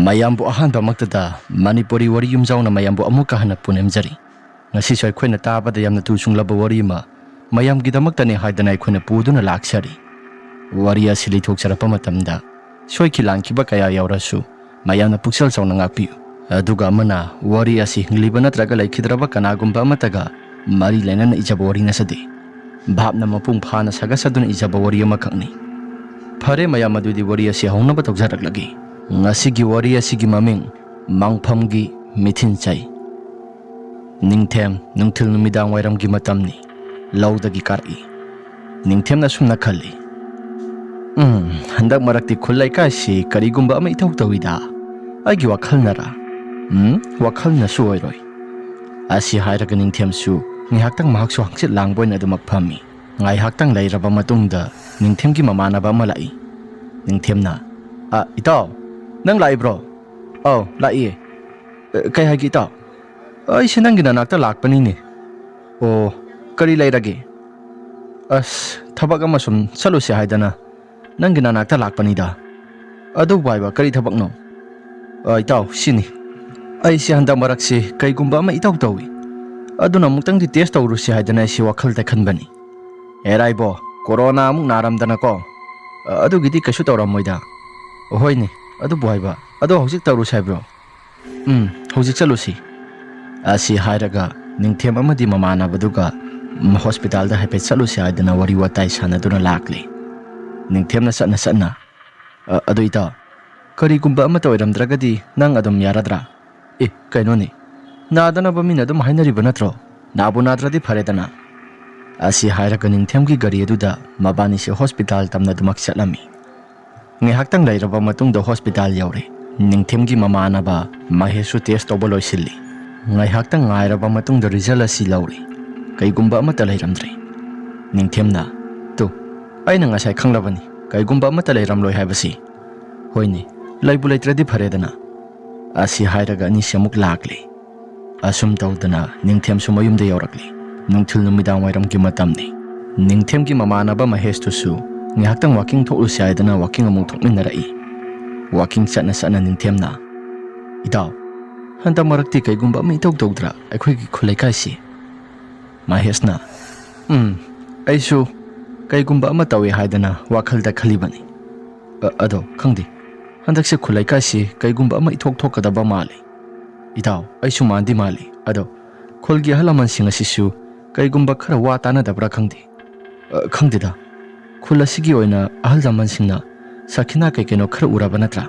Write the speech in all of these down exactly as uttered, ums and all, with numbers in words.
ꯃꯌꯥꯝꯕꯨ ꯑꯍꯥꯟꯕꯃꯛꯇꯗ ꯃꯅꯤꯄꯨꯔꯤ ꯋꯥꯔꯤ ꯌꯨꯝꯖꯥꯎꯅ ꯃꯌꯥꯝꯕꯨ ꯑꯃꯨꯛꯀ ꯍꯟꯅ ꯄꯨꯅꯦꯝꯖꯔꯤ꯫ ꯉꯁꯤꯁꯨ ꯑꯩꯈꯣꯏꯅ ꯇꯥꯕꯗ ꯌꯥꯝꯅ ꯇꯨ ꯆꯨꯡꯂꯕ ꯋꯥꯔꯤ ꯑꯃ ꯃꯌꯥꯝꯒꯤꯗꯃꯛꯇꯅꯤ ꯍꯥꯏꯗꯅ ꯑꯩꯈꯣꯏꯅ ꯄꯨꯗꯨꯅ ꯂꯥꯛꯆꯔꯤ꯫ ꯋꯥꯔꯤ ꯑꯁꯤ ꯂꯤꯊꯣꯛꯆꯔꯛꯄ ꯃꯇꯝꯗ ꯁꯣꯏꯈꯤ ꯂꯥꯟꯈꯤꯕ ꯀꯌꯥ ꯌꯥꯎꯔꯁꯨ ꯃꯌꯥꯝꯅ ꯄꯨꯛꯆꯦꯜ ꯆꯥꯎꯅ ꯉꯥꯛꯄꯤꯌꯨ꯫ ꯑꯗꯨꯒ ꯑꯃꯅ, ꯋꯥꯔꯤ ꯑꯁꯤ ꯍꯤꯡꯂꯤꯕ ꯅꯠꯇ꯭ꯔꯒ ꯂꯩꯈꯤꯗ꯭ꯔꯕ ꯀꯅꯥꯒꯨꯝꯕ ꯑꯃꯠꯇꯒ ꯃꯔꯤ ꯂꯩꯅꯅ ꯏꯖꯕ ꯋꯥꯔꯤ ꯅꯠꯆꯗꯦ꯫ ꯚꯥꯞꯅ ꯃꯄꯨꯡ ꯐꯥꯅ ꯁꯥꯒꯠꯆꯗꯨꯅ ꯏꯖꯕ ꯋꯥꯔꯤ ꯑꯃꯈꯛꯅꯤ꯫ ꯐꯔꯦ ꯃꯌꯥꯝ, ꯑꯗꯨꯗꯤ ꯋꯥꯔꯤ ꯑꯁꯤ ꯍꯧꯅꯕ ꯇꯧꯖꯔꯛꯂꯒꯦ꯫ ꯉꯁꯤꯒꯤ ꯋꯥꯔꯤ ꯑꯁꯤꯒꯤ ꯃꯃꯤꯡ ꯃꯪꯐꯝꯒꯤ ꯃꯤꯊꯤꯟꯆꯩ꯫ ꯅꯤꯡꯊꯦꯝ ꯅꯨꯡꯊꯤꯜ ꯅꯨꯃꯤꯗꯥꯡ ꯋꯥꯏꯔꯝꯒꯤ ꯃꯇꯝꯅꯤ꯫ ꯂꯧꯗꯒꯤ ꯀꯥꯔꯛꯏ꯫ ꯅꯤꯡꯊꯦꯝꯅ ꯑꯁꯨꯝꯅ ꯈꯜꯂꯤ, "ꯎꯝ, ꯍꯟꯗꯛ ꯃꯔꯛꯇꯤ ꯈꯨꯜ ꯂꯩꯀꯥꯏꯁꯤ ꯀꯔꯤꯒꯨꯝꯕ ꯑꯃ ꯏꯇꯧ ꯇꯧꯏꯗ꯫ ꯑꯩꯒꯤ ꯋꯥꯈꯜꯅꯔꯥ? ꯎꯝ, ꯋꯥꯈꯜꯅꯁꯨ ꯑꯣꯏꯔꯣꯏ"꯫ ꯑꯁꯤ ꯍꯥꯏꯔꯒ ꯅꯤꯡꯊꯦꯝꯁꯨ ꯉꯥꯏꯍꯥꯛꯇꯪ ꯃꯍꯥꯛꯁꯨ ꯍꯪꯆꯤꯠ ꯂꯥꯡꯕ ꯑꯣꯏꯅ ꯑꯗꯨꯃꯛ ꯐꯝꯃꯤ꯫ ꯉꯥꯏꯍꯥꯛꯇꯪ ꯂꯩꯔꯕ ꯃꯇꯨꯡꯗ ꯅꯤꯡꯊꯦꯝꯒꯤ ꯃꯃꯥꯟꯅꯕ ꯑꯃ ꯂꯥꯛꯏ꯫ ꯅꯤꯡꯊꯦꯝꯅ, "ꯑ, ꯏꯇꯥꯎ, ꯅꯪ ꯂꯥꯛꯏꯕ꯭ꯔꯣ?" "ꯑꯧ, ꯂꯥꯛꯏꯌꯦ꯫ ꯑ, ꯀꯩ ꯍꯥꯏꯒꯦ ꯏꯇꯥꯎ?" "ꯑꯩꯁꯦ ꯅꯪꯒꯤ ꯅꯅꯥꯛꯇ ꯂꯥꯛꯄꯅꯤꯅꯦ"꯫ "ꯑꯣ, ꯀꯔꯤ ꯂꯩꯔꯒꯦ?" "ꯑꯁ, ꯊꯕꯛ ꯑꯃ ꯁꯨꯝ ꯆꯠꯂꯨꯁꯦ ꯍꯥꯏꯗꯅ ꯅꯪꯒꯤ ꯅꯅꯥꯛꯇ ꯂꯥꯛꯄꯅꯤꯗ"꯫ "ꯑꯗꯨꯕꯨ ꯍꯥꯏꯕ ꯀꯔꯤ ꯊꯕꯛꯅꯣ?" "ꯑ, ꯏꯇꯥꯎ, ꯁꯤꯅꯤ꯫ ꯑꯩꯁꯦ ꯍꯟꯗꯛ ꯃꯔꯛꯁꯤ ꯀꯩꯒꯨꯝꯕ ꯑꯃ ꯏꯇꯧ ꯇꯧꯏ꯫ ꯑꯗꯨꯅ ꯑꯃꯨꯛꯇꯪꯗꯤ ꯇꯦꯁ ꯇꯧꯔꯨꯁꯤ ꯍꯥꯏꯗꯅ ꯑꯩꯁꯦ ꯋꯥꯈꯜꯗ ꯈꯟꯕꯅꯤ꯫ ꯑꯦꯔꯥ ꯏꯕꯣ, ꯀꯣꯔꯣꯅꯥ ꯑꯃꯨꯛ ꯅꯥꯔꯝꯗꯅꯀꯣ꯫ ꯑ, ꯑꯗꯨꯒꯤꯗꯤ ꯀꯩꯁꯨ ꯇꯧꯔꯝꯃꯣꯏꯗ"꯫ "ꯍꯣꯏꯅꯦ, ꯑꯗꯨꯕꯨ ꯍꯥꯏꯕ, ꯑꯗꯣ ꯍꯧꯖꯤꯛ ꯇꯧꯔꯨꯁꯤ ꯍꯥꯏꯕ꯭ꯔꯣ?" "ꯎꯝ, ꯍꯧꯖꯤꯛ ꯆꯠꯂꯨꯁꯤ"꯫ ꯑꯁꯤ ꯍꯥꯏꯔꯒ ꯅꯤꯡꯊꯦꯝ ꯑꯃꯗꯤ ꯃꯃꯥꯟꯅꯕꯗꯨꯒ, ꯎꯝ, ꯍꯣꯁꯄꯤꯇꯥꯜꯗ ꯍꯥꯏꯐꯦꯠ ꯆꯠꯂꯨꯁꯤ ꯍꯥꯏꯗꯅ ꯋꯥꯔꯤ ꯋꯥꯇꯥꯏ ꯁꯥꯟꯅꯗꯨꯅ ꯂꯥꯛꯂꯤ꯫ ꯅꯤꯡꯊꯦꯝꯅ ꯆꯠꯅ ꯆꯠꯅ, "ꯑ, ꯑꯗꯨ ꯏꯇꯥꯎ, ꯀꯔꯤꯒꯨꯝꯕ ꯑꯃꯠꯇ ꯑꯣꯏꯔꯝꯗ꯭ꯔꯒꯗꯤ ꯅꯪ ꯑꯗꯨꯝ ꯌꯥꯔꯗ꯭ꯔꯥ? ꯑꯦ, ꯀꯩꯅꯣꯅꯦ, ꯅꯥꯗꯅꯕ ꯃꯤꯅ ꯑꯗꯨꯝ ꯍꯥꯏꯅꯔꯤꯕ ꯅꯠꯇ꯭ꯔꯣ? ꯅꯥꯕꯨ ꯅꯥꯗ꯭ꯔꯗꯤ ꯐꯔꯦꯗꯅ"꯫ ꯑꯁꯤ ꯍꯥꯏꯔꯒ ꯅꯤꯡꯊꯦꯝꯒꯤ ꯒꯥꯔꯤ ꯑꯗꯨꯗ ꯃꯕꯥꯅꯤꯁꯦ ꯍꯣꯁꯄꯤꯇꯥꯜ ꯇꯝꯅ ꯑꯗꯨꯃꯛ ꯆꯠꯂꯝꯃꯤ꯫ ꯉꯥꯏꯍꯥꯛꯇꯪ ꯂꯩꯔꯕ ꯃꯇꯨꯡꯗ ꯍꯣꯁꯄꯤꯇꯥꯜ ꯌꯧꯔꯦ꯫ ꯅꯤꯡꯊꯦꯝꯒꯤ ꯃꯃꯥꯟꯅꯕ ꯃꯍꯦꯁꯁꯨ ꯇꯦꯁ ꯇꯧꯕ ꯂꯣꯏꯁꯤꯜꯂꯤ꯫ ꯉꯥꯏꯍꯥꯛꯇꯪ ꯉꯥꯏꯔꯕ ꯃꯇꯨꯡꯗ ꯔꯤꯖꯜ ꯑꯁꯤ ꯂꯧꯔꯦ꯫ ꯀꯩꯒꯨꯝꯕ ꯑꯃꯠꯇ ꯂꯩꯔꯝꯗ꯭ꯔꯦ꯫ ꯅꯤꯡꯊꯦꯝꯅ, "ꯇꯨ, ꯑꯩꯅ ꯉꯁꯥꯏ ꯈꯪꯂꯕꯅꯤ, ꯀꯩꯒꯨꯝꯕ ꯑꯃꯠꯇ ꯂꯩꯔꯝꯂꯣꯏ ꯍꯥꯏꯕꯁꯤ꯫ ꯍꯣꯏꯅꯦ, ꯂꯩꯕꯨ ꯂꯩꯇ꯭ꯔꯗꯤ ꯐꯔꯦꯗꯅ"꯫ ꯑꯁꯤ ꯍꯥꯏꯔꯒ ꯑꯅꯤꯁꯤ ꯑꯃꯨꯛ ꯂꯥꯛꯂꯦ꯫ ꯑꯁꯨꯝ ꯇꯧꯗꯅ ꯅꯤꯡꯊꯦꯝꯁꯨ ꯃꯌꯨꯝꯗ ꯌꯧꯔꯛꯂꯤ꯫ ꯅꯨꯡꯊꯤꯜ ꯅꯨꯃꯤꯗꯥꯡ ꯋꯥꯏꯔꯝꯒꯤ ꯃꯇꯝꯅꯤ꯫ ꯅꯤꯡꯊꯦꯝꯒꯤ ꯃꯃꯥꯟꯅꯕ ꯃꯍꯦꯁꯇꯨꯁꯨ ꯉꯥꯏꯍꯥꯛꯇꯪ ꯋꯥꯀꯤꯡ ꯊꯣꯛꯂꯨꯁꯤ ꯍꯥꯏꯗꯅ ꯋꯥꯀꯤꯡ ꯑꯃꯨꯛ ꯊꯣꯛꯃꯤꯟꯅꯔꯛꯏ꯫ ꯋꯥꯀꯤꯡ ꯆꯠꯅ ꯆꯠꯅ ꯅꯤꯡꯊꯦꯝꯅ, "ꯏꯇꯥꯎ, ꯍꯟꯗꯛ ꯃꯔꯛꯇꯤ ꯀꯩꯒꯨꯝꯕ ꯑꯃ ꯏꯇꯧ ꯇꯧꯗ꯭ꯔꯥ ꯑꯩꯈꯣꯏꯒꯤ ꯈꯨꯜ ꯂꯩꯀꯥꯏꯁꯤ?" ꯃꯍꯦꯁꯅ, "ꯎꯝ, ꯑꯩꯁꯨ ꯀꯩꯒꯨꯝꯕ ꯑꯃ ꯇꯧꯏ ꯍꯥꯏꯗꯅ ꯋꯥꯈꯜꯗ ꯈꯜꯂꯤꯕꯅꯤ꯫ ꯑ-, ꯑꯗꯣ ꯈꯪꯗꯦ, ꯍꯟꯗꯛꯁꯦ ꯈꯨꯜ ꯂꯩꯀꯥꯏꯁꯤ ꯀꯩꯒꯨꯝꯕ ꯑꯃ ꯏꯊꯣꯛ ꯊꯣꯛꯀꯗꯕ ꯃꯥꯜꯂꯤ꯫ ꯏꯇꯥꯎ, ꯑꯩꯁꯨ ꯃꯥꯟꯗꯤ ꯃꯥꯜꯂꯤ꯫ ꯑꯗꯣ ꯈꯨꯜꯒꯤ ꯑꯍꯜ ꯂꯃꯟꯁꯤꯡ ꯑꯁꯤꯁꯨ ꯀꯩꯒꯨꯝꯕ ꯈꯔ ꯋꯥ ꯇꯥꯅꯗꯕ꯭ꯔꯥ ꯈꯪꯗꯦ꯫ ꯑ, ꯈꯪꯗꯦꯗ꯫ ꯈꯨꯜ ꯑꯁꯤꯒꯤ ꯑꯣꯏꯅ ꯑꯍꯜ ꯂꯃꯟꯁꯤꯡꯅ ꯁꯈꯤꯅꯥ ꯀꯩ ꯀꯩꯅꯣ ꯈꯔ ꯎꯔꯕ ꯅꯠꯇ꯭ꯔꯥ?"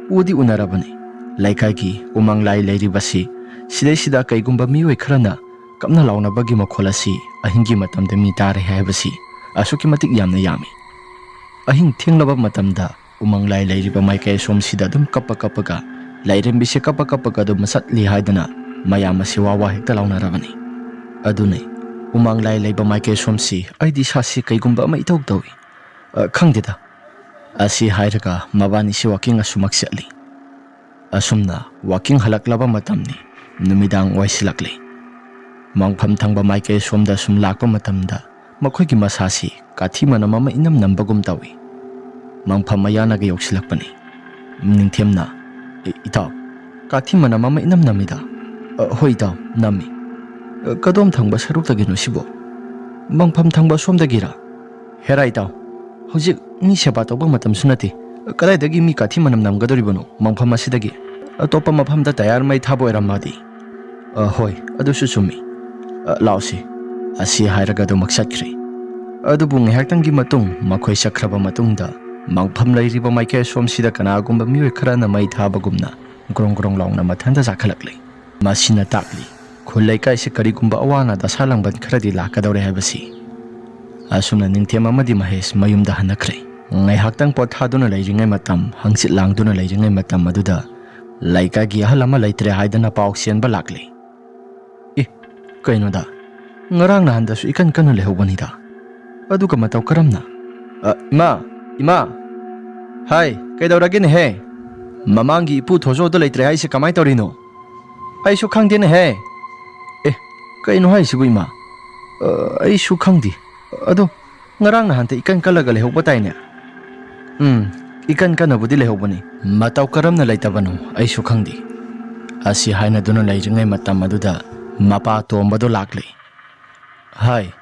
ꯎꯗꯤ ꯎꯅꯔꯕꯅꯤ꯫ ꯂꯩꯀꯥꯏꯒꯤ ꯎꯃꯪ ꯂꯥꯏ ꯂꯩꯔꯤꯕꯁꯤ, ꯁꯤꯗꯩꯁꯤꯗ ꯀꯩꯒꯨꯝꯕ ꯃꯤꯑꯣꯏ ꯈꯔꯅ ꯀꯞꯅ ꯂꯥꯎꯅꯕꯒꯤ ꯃꯈꯣꯜ ꯑꯁꯤ ꯑꯍꯤꯡꯒꯤ ꯃꯇꯝꯗ ꯃꯤ ꯇꯥꯔꯦ ꯍꯥꯏꯕꯁꯤ ꯑꯁꯨꯛꯀꯤ ꯃꯇꯤꯛ ꯌꯥꯝꯅ ꯌꯥꯝꯃꯤ꯫ ꯑꯍꯤꯡ ꯊꯦꯡꯂꯕ ꯃꯇꯝꯗ ꯎꯃꯪ ꯂꯥꯏ ꯂꯩꯔꯤꯕ ꯃꯥꯏꯀꯩ ꯑꯁꯣꯝꯁꯤꯗ ꯑꯗꯨꯝ ꯀꯞꯄ ꯀꯞꯄꯒ, ꯂꯥꯏꯔꯦꯝꯕꯤꯁꯦ ꯀꯞꯄ ꯀꯞꯄꯒ ꯑꯗꯨꯝ ꯆꯠꯂꯤ ꯍꯥꯏꯗꯅ ꯃꯌꯥꯝ ꯑꯁꯤ ꯋꯥ ꯋꯥ ꯍꯦꯛꯇ ꯂꯥꯎꯅꯔꯕꯅꯤ꯫ ꯑꯗꯨꯅꯤ, ꯎꯃꯪ ꯂꯥꯏ ꯂꯩꯕ ꯃꯥꯏꯀꯩ ꯑꯁꯣꯝꯁꯤ ꯑꯩꯗꯤ ꯏꯁꯥꯁꯤ ꯀꯩꯒꯨꯝꯕ ꯑꯃ ꯏꯇꯧ ꯇꯧꯏ꯫ "ꯑ, ꯈꯪꯗꯦꯗ꯫" ꯑꯁꯤ ꯍꯥꯏꯔꯒ ꯃꯕꯥꯅꯤꯁꯤ ꯋꯥꯀꯤꯡ ꯑꯁꯨꯃꯛ ꯆꯠꯂꯤ꯫ ꯑꯁꯨꯝꯅ ꯋꯥꯀꯤꯡ ꯍꯜꯂꯛꯂꯕ ꯃꯇꯝꯅꯤ, ꯅꯨꯃꯤꯗꯥꯡ ꯑꯣꯏꯁꯤꯜꯂꯛꯂꯤ꯫ ꯃꯪꯐꯝ ꯊꯪꯕ ꯃꯥꯏꯀꯩ ꯁꯣꯝꯗ ꯁꯨꯝ ꯂꯥꯛꯄ ꯃꯇꯝꯗ ꯃꯈꯣꯏꯒꯤ ꯃꯁꯥꯁꯤ ꯀꯥꯊꯤ ꯃꯅꯝ ꯑꯃ ꯏꯅꯝ ꯅꯝꯕꯒꯨꯝ ꯇꯧꯏ꯫ ꯃꯪꯐꯝ ꯃꯌꯥꯅꯒ ꯌꯧꯁꯤꯜꯂꯛꯄꯅꯤ꯫ ꯅꯤꯡꯊꯦꯝꯅ, "ꯏ-, ꯏꯇꯥꯎ, ꯀꯥꯊꯤ ꯃꯅꯝ ꯑꯃ ꯏꯅꯝ ꯅꯝꯃꯤꯗ꯫" "ꯑ, ꯍꯣꯏ ꯏꯇꯥꯎ, ꯅꯝꯃꯤ꯫" "ꯑ, ꯀꯗꯣꯝ ꯊꯪꯕ ꯁꯔꯨꯛꯇꯒꯤꯅꯣ ꯁꯤꯕꯣ? ꯃꯪꯐꯝ ꯊꯪꯕ ꯁꯣꯝꯗꯒꯤꯔꯥ?" "ꯍꯦꯔꯥ ꯏꯇꯥꯎ, ꯍꯧꯖꯤꯛ ꯃꯤ ꯁꯦꯕꯥ ꯇꯧꯕ ꯃꯇꯝꯁꯨ ꯅꯠꯇꯦ꯫ ꯀꯗꯥꯏꯗꯒꯤ ꯃꯤ ꯀꯥꯊꯤ ꯃꯅꯝ ꯅꯝꯒꯗꯧꯔꯤꯕꯅꯣ ꯃꯪꯐꯝ ꯑꯁꯤꯗꯒꯤ? ꯑꯇꯣꯞꯄ ꯃꯐꯝꯗ ꯇꯌꯥꯔ ꯃꯩ ꯊꯥꯕ ꯑꯣꯏꯔꯝꯃꯗꯤ꯫" "ꯑ, ꯍꯣꯏ, ꯑꯗꯨꯁꯨ ꯆꯨꯝꯃꯤ꯫ ꯑ, ꯂꯥꯛꯑꯣꯁꯤ꯫" ꯑꯁꯤ ꯍꯥꯏꯔꯒ ꯑꯗꯨꯃꯛ ꯆꯠꯈ꯭ꯔꯦ꯫ ꯑꯗꯨꯕꯨ ꯉꯥꯏꯍꯥꯛꯇꯪꯒꯤ ꯃꯇꯨꯡ ꯃꯈꯣꯏ ꯆꯠꯈ꯭ꯔꯕ ꯃꯇꯨꯡꯗ ꯃꯪꯐꯝ ꯂꯩꯔꯤꯕ ꯃꯥꯏꯀꯩ ꯑꯁꯣꯝꯁꯤꯗ ꯀꯅꯥꯒꯨꯝꯕ ꯃꯤꯑꯣꯏ ꯈꯔꯅ ꯃꯩ ꯊꯥꯕꯒꯨꯝꯅ ꯒ꯭ꯔꯣꯡ ꯒ꯭ꯔꯣꯡ ꯂꯥꯎꯅ ꯃꯊꯟꯇ ꯆꯥꯈꯠꯂꯛꯂꯤ꯫ ꯃꯁꯤꯅ ꯇꯥꯛꯂꯤ, ꯈꯨꯜ ꯂꯩꯀꯥꯏꯁꯤ ꯀꯔꯤꯒꯨꯝꯕ ꯑꯋꯥ ꯑꯅꯥ ꯗꯁꯥ ꯂꯥꯡꯕꯟ ꯈꯔꯗꯤ ꯂꯥꯛꯀꯗꯧꯔꯦ ꯍꯥꯏꯕꯁꯤ꯫ ꯑꯁꯨꯝꯅ ꯅꯤꯡꯊꯦꯝ ꯑꯃꯗꯤ ꯃꯍꯦꯁ ꯃꯌꯨꯝꯗ ꯍꯟꯅꯈ꯭ꯔꯦ꯫ ꯉꯥꯏꯍꯥꯛꯇꯪ ꯄꯣꯊꯥꯗꯨꯅ ꯂꯩꯔꯤꯉꯩ ꯃꯇꯝ, ꯍꯪꯆꯤꯠ ꯂꯥꯡꯗꯨꯅ ꯂꯩꯔꯤꯉꯩ ꯃꯇꯝ ꯑꯗꯨꯗ ꯂꯩꯀꯥꯏꯒꯤ ꯑꯍꯜ ꯑꯃ ꯂꯩꯇ꯭ꯔꯦ ꯍꯥꯏꯗꯅ ꯄꯥꯎ ꯆꯦꯟꯕ ꯂꯥꯛꯂꯤ꯫ "ꯑꯦ, ꯀꯩꯅꯣꯗ, ꯉꯔꯥꯡ ꯅꯍꯥꯟꯗꯁꯨ ꯏꯀꯟ ꯀꯟꯅ ꯂꯩꯍꯧꯕꯅꯤꯗ꯫ ꯑꯗꯨꯒ ꯃꯇꯧ ꯀꯔꯝꯅ?" "ꯑ, ꯏꯃꯥ, ꯏꯃꯥ! ꯍꯥꯏ, ꯀꯩꯗꯧꯔꯒꯦꯅꯦꯍꯦ? ꯃꯃꯥꯡꯒꯤ ꯏꯄꯨ ꯊꯣꯖꯣꯗꯣ ꯂꯩꯇ꯭ꯔꯦ ꯍꯥꯏꯁꯦ ꯀꯃꯥꯏ ꯇꯧꯔꯤꯅꯣ? ꯑꯩꯁꯨ ꯈꯪꯗꯦꯅꯦꯍꯦ꯫ ꯑꯦ, ꯀꯩꯅꯣ ꯍꯥꯏꯁꯤꯕꯨ, ꯏꯃꯥ? ꯑ, ꯑꯩꯁꯨ ꯈꯪꯗꯦ꯫ ꯑꯗꯣ ꯉꯔꯥꯡ ꯅꯍꯥꯟꯇ ꯏꯀꯟ ꯀꯜꯂꯒ ꯂꯩꯍꯧꯕ ꯇꯥꯏꯅꯦ?" "ꯎꯝ, ꯏꯀꯟ ꯀꯟꯅꯕꯨꯗꯤ ꯂꯩꯍꯧꯕꯅꯤ꯫ ꯃꯇꯧ ꯀꯔꯝꯅ ꯂꯩꯇꯕꯅꯣ ꯑꯩꯁꯨ ꯈꯪꯗꯦ꯫ ꯑꯁꯤ ꯍꯥꯏꯅꯗꯨꯅ ꯂꯩꯔꯤꯉꯩ ꯃꯇꯝ ꯑꯗꯨꯗ ꯃꯄꯥ ꯇꯣꯝꯕꯗꯨ ꯂꯥꯛꯂꯦ꯫ "ꯍꯥꯏ,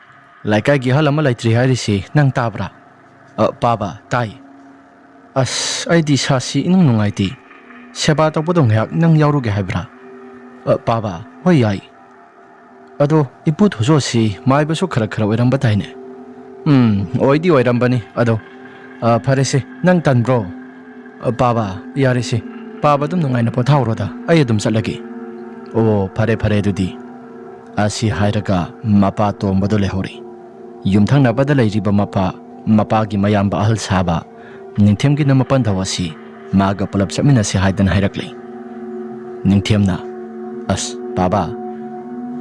ꯂꯩꯀꯥꯏꯒꯤ ꯑꯍꯜ ꯑꯃ ꯂꯩꯇ꯭ꯔꯤ ꯍꯥꯏꯔꯤꯁꯤ ꯅꯪ ꯇꯥꯕ꯭ꯔꯥ?" "ꯑ, ꯄꯥꯕ, ꯇꯥꯏ꯫" "ꯑꯁ, ꯑꯩꯗꯤ ꯏꯁꯥꯁꯤ ꯏꯅꯨꯡ ꯅꯨꯡꯉꯥꯏꯇꯦ꯫ ꯁꯦꯕꯥ ꯇꯧꯕꯗꯣ ꯉꯥꯏꯍꯥꯛ ꯅꯪ ꯌꯥꯎꯔꯨꯒꯦ ꯍꯥꯏꯕ꯭ꯔꯥ?" "ꯑ, ꯄꯥꯕ, ꯍꯣꯏ, ꯌꯥꯏ꯫ ꯑꯗꯣ ꯏꯄꯨ ꯊꯣꯖꯣꯁꯤ ꯃꯥꯏꯕꯁꯨ ꯈꯔ ꯈꯔ ꯑꯣꯏꯔꯝꯕ ꯇꯥꯏꯅꯦ?" "ꯎꯝ, ꯑꯣꯏꯗꯤ ꯑꯣꯏꯔꯝꯕꯅꯤ꯫ ꯑꯗꯣ, ꯑ, ꯐꯔꯦꯁꯦ, ꯅꯪ ꯇꯟꯕ꯭ꯔꯣ?" "ꯑ, ꯄꯥꯕ, ꯌꯥꯔꯦꯁꯦ꯫ ꯄꯥꯕ ꯑꯗꯨꯝ ꯅꯨꯡꯉꯥꯏꯅ ꯄꯣꯊꯥꯍꯧꯔꯣꯗ, ꯑꯩ ꯑꯗꯨꯝ ꯆꯠꯂꯒꯦ꯫" "ꯑꯣ, ꯐꯔꯦ, ꯐꯔꯦ ꯑꯗꯨꯗꯤ꯫" ꯑꯁꯤ ꯍꯥꯏꯔꯒ ꯃꯄꯥ ꯇꯣꯝꯕꯗꯣ ꯂꯩꯍꯧꯔꯤ꯫ ꯌꯨꯝꯊꯪꯅꯕꯗ ꯂꯩꯔꯤꯕ ꯃꯄꯥ, ꯃꯄꯥꯒꯤ ꯃꯌꯥꯝꯕ ꯑꯍꯜ ꯁꯥꯕ ꯅꯤꯡꯊꯦꯝꯒꯤꯅ ꯃꯄꯟꯊꯧ ꯑꯁꯤ ꯃꯥꯒ ꯄꯨꯂꯞ ꯆꯠꯃꯤꯟꯅꯁꯤ ꯍꯥꯏꯗꯅ ꯍꯥꯏꯔꯛꯂꯤ꯫ ꯅꯤꯡꯊꯦꯝꯅ, "ꯑꯁ, ꯄꯥꯕ,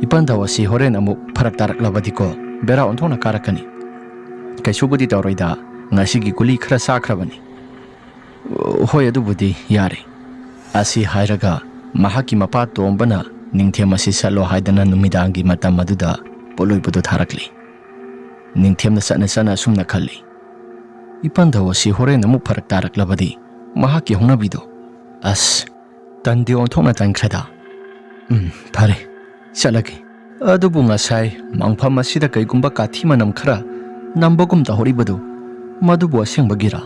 ꯏꯄꯟꯊꯧ ꯑꯁꯤ ꯍꯣꯔꯦꯟ ꯑꯃꯨꯛ ꯐꯔꯛ ꯇꯥꯔꯛꯂꯕꯗꯤꯀꯣ, ꯕꯦꯔꯥ ꯑꯣꯟꯊꯣꯛꯅ ꯀꯥꯔꯛꯀꯅꯤ꯫" "ꯀꯩꯁꯨꯕꯨꯗꯤ ꯇꯧꯔꯣꯏꯗ, ꯉꯁꯤꯒꯤ ꯒꯨꯂꯤ ꯈꯔ ꯆꯥꯈ꯭ꯔꯕꯅꯤ꯫" "ꯍꯣꯏ, ꯑꯗꯨꯕꯨꯗꯤ ꯌꯥꯔꯦ꯫" ꯑꯁꯤ ꯍꯥꯏꯔꯒ ꯃꯍꯥꯛꯀꯤ ꯃꯄꯥ ꯇꯣꯝꯕꯅ ꯅꯤꯡꯊꯦꯝ ꯑꯁꯤ ꯆꯠꯂꯣ ꯍꯥꯏꯗꯅ ꯅꯨꯃꯤꯗꯥꯡꯒꯤ ꯃꯇꯝ ꯑꯗꯨꯗ ꯄꯣꯠꯂꯣꯏꯕꯗꯨ ꯊꯥꯔꯛꯂꯤ꯫ ꯅꯤꯡꯊꯦꯝꯅ ꯆꯠꯅ ꯆꯠꯅ ꯑꯁꯨꯝꯅ ꯈꯜꯂꯤ, "ꯏꯄꯟꯊꯧ ꯑꯁꯤ ꯍꯣꯔꯦꯟ ꯑꯃꯨꯛ ꯐꯔꯛ ꯇꯥꯔꯛꯂꯕꯗꯤ ꯃꯍꯥꯛꯀꯤ ꯍꯧꯅꯕꯤꯗꯣ, ꯑꯁ, ꯇꯟꯗꯤ ꯑꯣꯟꯊꯣꯛꯅ ꯇꯟꯈ꯭ꯔꯦꯗ꯫ ꯎꯝ, ꯐꯔꯦ, ꯆꯠꯂꯒꯦ꯫ ꯑꯗꯨꯕꯨ ꯉꯁꯥꯏ ꯃꯪꯐꯝ ꯑꯁꯤꯗ ꯀꯩꯒꯨꯝꯕ ꯀꯥꯊꯤ ꯃꯅꯝ ꯈꯔ ꯅꯝꯕꯒꯨꯝ ꯇꯧꯍꯧꯔꯤꯕꯗꯨ, ꯃꯗꯨꯕꯨ ꯑꯁꯦꯡꯕꯒꯤꯔꯥ?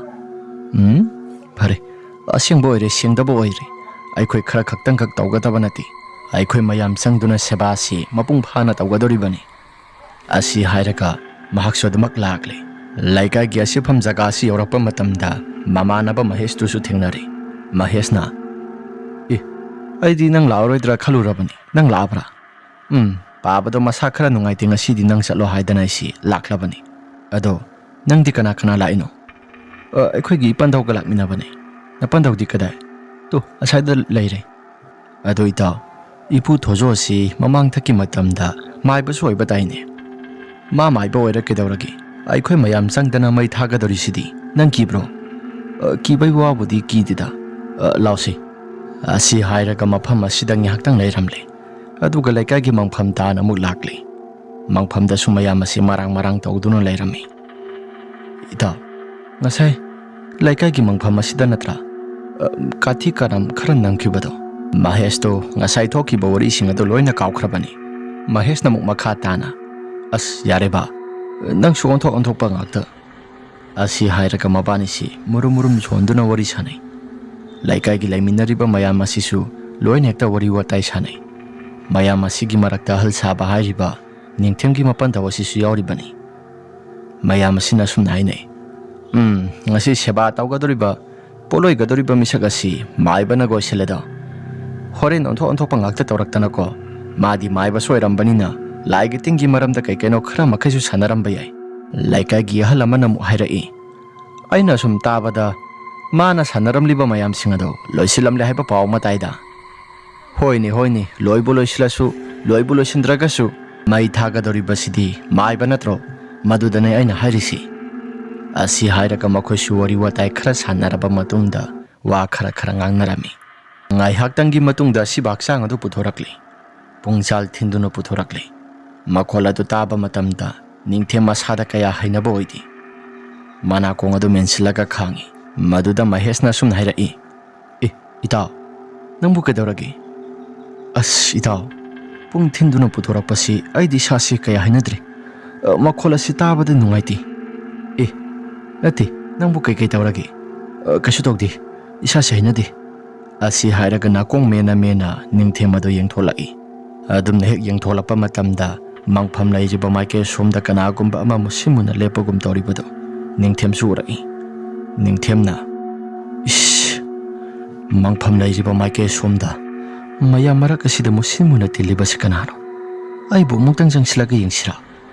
ꯎꯝ, ꯐꯔꯦ, ꯑꯁꯦꯡꯕ ꯑꯣꯏꯔꯦ, ꯁꯦꯡꯗꯕ ꯑꯣꯏꯔꯦ꯫ ꯑꯩꯈꯣꯏ ꯈꯔ ꯈꯛꯇꯪꯈꯛ ꯇꯧꯒꯗꯕ ꯅꯠꯇꯦ, ꯑꯩꯈꯣꯏ ꯃꯌꯥꯝ ꯆꯪꯗꯨꯅ ꯁꯦꯕꯥ ꯑꯁꯤ ꯃꯄꯨꯡ ꯐꯥꯅ ꯇꯧꯒꯗꯧꯔꯤꯕꯅꯤ꯫" ꯑꯁꯤ ꯍꯥꯏꯔꯒ ꯃꯍꯥꯛꯁꯨ ꯑꯗꯨꯃꯛ ꯂꯥꯛꯂꯦ꯫ ꯂꯩꯀꯥꯏꯒꯤ ꯑꯁꯤꯐꯝ ꯖꯒꯥ ꯑꯁꯤ ꯌꯧꯔꯛꯄ ꯃꯇꯝꯗ ꯃꯃꯥꯟꯅꯕ ꯃꯍꯦꯁꯇꯨꯁꯨ ꯊꯦꯡꯅꯔꯦ꯫ ꯃꯍꯦꯁꯅ, "ꯑꯦ, ꯑꯩꯗꯤ ꯅꯪ ꯂꯥꯛꯑꯔꯣꯏꯗ꯭ꯔꯥ ꯈꯜꯂꯨꯔꯕꯅꯤ, ꯅꯪ ꯂꯥꯛꯑꯕ꯭ꯔꯥ?" "ꯎꯝ, ꯄꯥꯕꯗꯣ ꯃꯁꯥ ꯈꯔ ꯅꯨꯡꯉꯥꯏꯇꯦ, ꯉꯁꯤꯗꯤ ꯅꯪ ꯆꯠꯂꯣ ꯍꯥꯏꯗꯅ ꯑꯩꯁꯤ ꯂꯥꯛꯂꯕꯅꯤ꯫ ꯑꯗꯣ ꯅꯪꯗꯤ ꯀꯅꯥ ꯀꯅꯥ ꯂꯥꯛꯏꯅꯣ?" "ꯑ, ꯑꯩꯈꯣꯏꯒꯤ ꯏꯄꯟꯗꯧꯒ ꯂꯥꯛꯃꯤꯟꯅꯕꯅꯦ꯫" "ꯅꯄꯟꯗꯧꯗꯤ ꯀꯗꯥꯏ?" "ꯇꯨ, ꯑꯁ꯭ꯋꯥꯏꯗ ꯂꯩꯔꯦ꯫" "ꯑꯗꯣ ꯏꯇꯥꯎ, ꯏꯄꯨ ꯊꯣꯖꯣ ꯑꯁꯤ ꯃꯃꯥꯡꯊꯛꯀꯤ ꯃꯇꯝꯗ ꯃꯥꯏꯕꯁꯨ ꯑꯣꯏꯕ ꯇꯥꯏꯅꯦ꯫ ꯃꯥ ꯃꯥꯏꯕ ꯑꯣꯏꯔ ꯀꯩꯗꯧꯔꯒꯦ? ꯑꯩꯈꯣꯏ ꯃꯌꯥꯝ ꯆꯪꯗꯅ ꯃꯩ ꯊꯥꯒꯗꯧꯔꯤꯁꯤꯗꯤ ꯅꯪ ꯀꯤꯕ꯭ꯔꯣ?" "ꯑ, ꯀꯤꯕꯩ ꯋꯥꯕꯨꯗꯤ ꯀꯤꯗꯦꯗ꯫ ꯑ, ꯂꯥꯎꯁꯤ꯫" ꯑꯁꯤ ꯍꯥꯏꯔꯒ ꯃꯐꯝ ꯑꯁꯤꯗ ꯉꯥꯏꯍꯥꯛꯇꯪ ꯂꯩꯔꯝꯂꯦ꯫ ꯑꯗꯨꯒ ꯂꯩꯀꯥꯏꯒꯤ ꯃꯪꯐꯝ ꯇꯥꯅ ꯑꯃꯨꯛ ꯂꯥꯛꯂꯦ꯫ ꯃꯪꯐꯝꯗꯁꯨ ꯃꯌꯥꯝ ꯑꯁꯤ ꯃꯔꯥꯡ ꯃꯔꯥꯡ ꯇꯧꯗꯨꯅ ꯂꯩꯔꯝꯃꯤ꯫ "ꯏꯇꯥꯎ, ꯉꯁꯥꯏ ꯂꯩꯀꯥꯏꯒꯤ ꯃꯪꯐꯝ ꯑꯁꯤꯗ ꯅꯠꯇ꯭ꯔꯥ, ꯑ, ꯀꯥꯊꯤ ꯀꯔꯝ ꯈꯔ ꯅꯝꯈꯤꯕꯗꯣ? ꯃꯍꯦꯁꯇꯣ ꯉꯁꯥꯏ ꯊꯣꯛꯈꯤꯕ ꯋꯥꯔꯤꯁꯤꯡ ꯑꯗꯨ ꯂꯣꯏꯅ ꯀꯥꯎꯈ꯭ꯔꯕꯅꯤ꯫ ꯃꯍꯦꯁꯅ ꯑꯃꯨꯛ ꯃꯈꯥ ꯇꯥꯅ, "ꯑꯁ, ꯌꯥꯔꯦ ꯕꯥ, ꯅꯪꯁꯨ ꯑꯣꯟꯊꯣꯛ ꯑꯣꯟꯊꯣꯛꯄ ꯉꯥꯛꯇ"꯫ ꯑꯁꯤ ꯍꯥꯏꯔꯒ ꯃꯕꯥꯅꯤꯁꯤ ꯃꯨꯔꯨꯝ ꯃꯨꯔꯨꯝ ꯁꯣꯟꯗꯨꯅ ꯋꯥꯔꯤ ꯁꯥꯟꯅꯩ꯫ ꯂꯩꯀꯥꯏꯒꯤ ꯂꯩꯃꯤꯟꯅꯔꯤꯕ ꯃꯌꯥꯝ ꯑꯁꯤꯁꯨ ꯂꯣꯏꯅ ꯍꯦꯛꯇ ꯋꯥꯔꯤ ꯋꯥꯇꯥꯏ ꯁꯥꯟꯅꯩ꯫ ꯃꯌꯥꯝ ꯑꯁꯤꯒꯤ ꯃꯔꯛꯇ ꯑꯍꯜ ꯁꯥꯕ ꯍꯥꯏꯔꯤꯕ ꯅꯤꯡꯊꯦꯝꯒꯤ ꯃꯄꯟꯊꯧ ꯑꯁꯤꯁꯨ ꯌꯥꯎꯔꯤꯕꯅꯤ꯫ ꯃꯌꯥꯝ ꯑꯁꯤꯅ ꯑꯁꯨꯝꯅ ꯍꯥꯏꯅꯩ, "ꯎꯝ, ꯉꯁꯤ ꯁꯦꯕꯥ ꯇꯧꯒꯗꯧꯔꯤꯕ, ꯄꯣꯠꯂꯣꯏꯒꯗꯧꯔꯤꯕ ꯃꯤꯁꯛ ꯑꯁꯤ ꯃꯥꯏꯕꯅ ꯀꯣꯏꯁꯤꯜꯂꯦꯗꯣ꯫ ꯍꯣꯔꯦꯟ ꯑꯣꯟꯊꯣꯛ ꯑꯣꯟꯊꯣꯛꯄ ꯉꯥꯛꯇ ꯇꯧꯔꯛꯇꯅꯀꯣ꯫ ꯃꯥꯗꯤ ꯃꯥꯏꯕꯁꯨ ꯑꯣꯏꯔꯝꯕꯅꯤꯅ ꯂꯥꯏꯒꯤ ꯇꯤꯟꯒꯤ ꯃꯔꯝꯗ ꯀꯩ ꯀꯩꯅꯣ ꯈꯔ ꯃꯈꯩꯁꯨ ꯁꯥꯟꯅꯔꯝꯕ ꯌꯥꯏ"꯫ ꯂꯩꯀꯥꯏꯒꯤ ꯑꯍꯜ ꯑꯃꯅ ꯑꯃꯨꯛ ꯍꯥꯏꯔꯛꯏ, "ꯑꯩꯅ ꯁꯨꯝ ꯇꯥꯕꯗ ꯃꯥꯅ ꯁꯥꯟꯅꯔꯝꯂꯤꯕ ꯃꯌꯥꯝꯁꯤꯡ ꯑꯗꯣ ꯂꯣꯏꯁꯤꯜꯂꯝꯂꯦ ꯍꯥꯏꯕ ꯄꯥꯎ ꯑꯃ ꯇꯥꯏꯗ"꯫ "ꯍꯣꯏꯅꯦ, ꯍꯣꯏꯅꯦ, ꯂꯣꯏꯕꯨ ꯂꯣꯏꯁꯤꯜꯂꯁꯨ, ꯂꯣꯏꯕꯨ ꯂꯣꯏꯁꯤꯟꯗ꯭ꯔꯒꯁꯨ, ꯃꯩ ꯊꯥꯒꯗꯧꯔꯤꯕꯁꯤꯗꯤ ꯃꯥꯏꯕ ꯅꯠꯇ꯭ꯔꯣ? ꯃꯗꯨꯗꯅꯦ ꯑꯩꯅ ꯍꯥꯏꯔꯤꯁꯤ"꯫ ꯑꯁꯤ ꯍꯥꯏꯔꯒ ꯃꯈꯣꯏꯁꯨ ꯋꯥꯔꯤ ꯋꯥꯇꯥꯏ ꯈꯔ ꯁꯥꯟꯅꯔꯕ ꯃꯇꯨꯡꯗ ꯋꯥ ꯈꯔ ꯈꯔ ꯉꯥꯡꯅꯔꯝꯃꯤ꯫ ꯉꯥꯏꯍꯥꯛꯇꯪꯒꯤ ꯃꯇꯨꯡꯗ ꯑꯁꯤꯕ ꯍꯛꯆꯥꯡ ꯑꯗꯨ ꯄꯨꯊꯣꯔꯛꯂꯤ꯫ ꯄꯨꯡꯆꯥꯜ ꯊꯤꯟꯗꯨꯅ ꯄꯨꯊꯣꯔꯛꯂꯤ꯫ ꯃꯈꯣꯜ ꯑꯗꯨ ꯇꯥꯕ ꯃꯇꯝꯗ ꯅꯤꯡꯊꯦꯝ ꯃꯁꯥꯗ ꯀꯌꯥ ꯍꯩꯅꯕ ꯑꯣꯏꯗꯦ꯫ ꯃꯅꯥꯀꯣꯡ ꯑꯗꯨ ꯃꯦꯟꯁꯤꯜꯂꯒ ꯈꯥꯡꯉꯤ꯫ ꯃꯗꯨꯗ ꯃꯍꯦꯁꯅ ꯑꯁꯨꯝꯅ ꯍꯥꯏꯔꯛꯏ, "ꯑꯦ, ꯏꯇꯥꯎ, ꯅꯪꯕꯨ ꯀꯩꯗꯧꯔꯒꯦ?" "ꯑꯁ, ꯏꯇꯥꯎ, ꯄꯨꯡ ꯊꯤꯟꯗꯨꯅ ꯄꯨꯊꯣꯔꯛꯄꯁꯤ ꯑꯩꯗꯤ ꯏꯁꯥꯁꯤ ꯀꯌꯥ ꯍꯩꯅꯗ꯭ꯔꯦ꯫ ꯑ, ꯃꯈꯣꯜ ꯑꯁꯤ ꯇꯥꯕꯗ ꯅꯨꯡꯉꯥꯏꯇꯦ"꯫ "ꯑꯦ, ꯅꯠꯇꯦ, ꯅꯪꯕꯨ ꯀꯩꯀꯩ ꯇꯧꯔꯒꯦ?" "ꯑ, ꯀꯩꯁꯨ ꯇꯧꯗꯦ, ꯏꯁꯥꯁꯤ ꯍꯩꯅꯗꯦ"꯫ ꯑꯁꯤ ꯍꯥꯏꯔꯒ ꯅꯥꯀꯣꯡ ꯃꯦꯅ ꯃꯦꯅ ꯅꯤꯡꯊꯦꯝ ꯑꯗꯨ ꯌꯦꯡꯊꯣꯛꯂꯛꯏ꯫ ꯑꯗꯨꯝꯅ ꯍꯦꯛ ꯌꯦꯡꯊꯣꯛꯂꯛꯄ ꯃꯇꯝꯗ ꯃꯪꯐꯝ ꯂꯩꯔꯤꯕ ꯃꯥꯏꯀꯩ ꯁꯣꯝꯗ ꯀꯅꯥꯒꯨꯝꯕ ꯑꯃ ꯃꯨꯁꯤꯟ ꯃꯨꯅ ꯂꯦꯞꯄꯒꯨꯝ ꯇꯧꯔꯤꯕꯗꯨ ꯅꯤꯡꯊꯦꯝꯁꯨ ꯎꯔꯛꯏ꯫ ꯅꯤꯡꯊꯦꯝꯅ, "ꯏꯁ! ꯃꯪꯐꯝ ꯂꯩꯔꯤꯕ ꯃꯥꯏꯀꯩ ꯁꯣꯝꯗ ꯃꯌꯥꯝ ꯃꯔꯛ ꯑꯁꯤꯗ ꯃꯨꯁꯤꯟ ꯃꯨꯅ ꯇꯤꯜꯂꯤꯕꯁꯤ ꯀꯅꯥꯅꯣ? ꯑꯩꯕꯨ ꯑꯃꯨꯛꯇꯪ ꯆꯪꯁꯤꯜꯂꯒ ꯌꯦꯡꯁꯤꯔꯥ?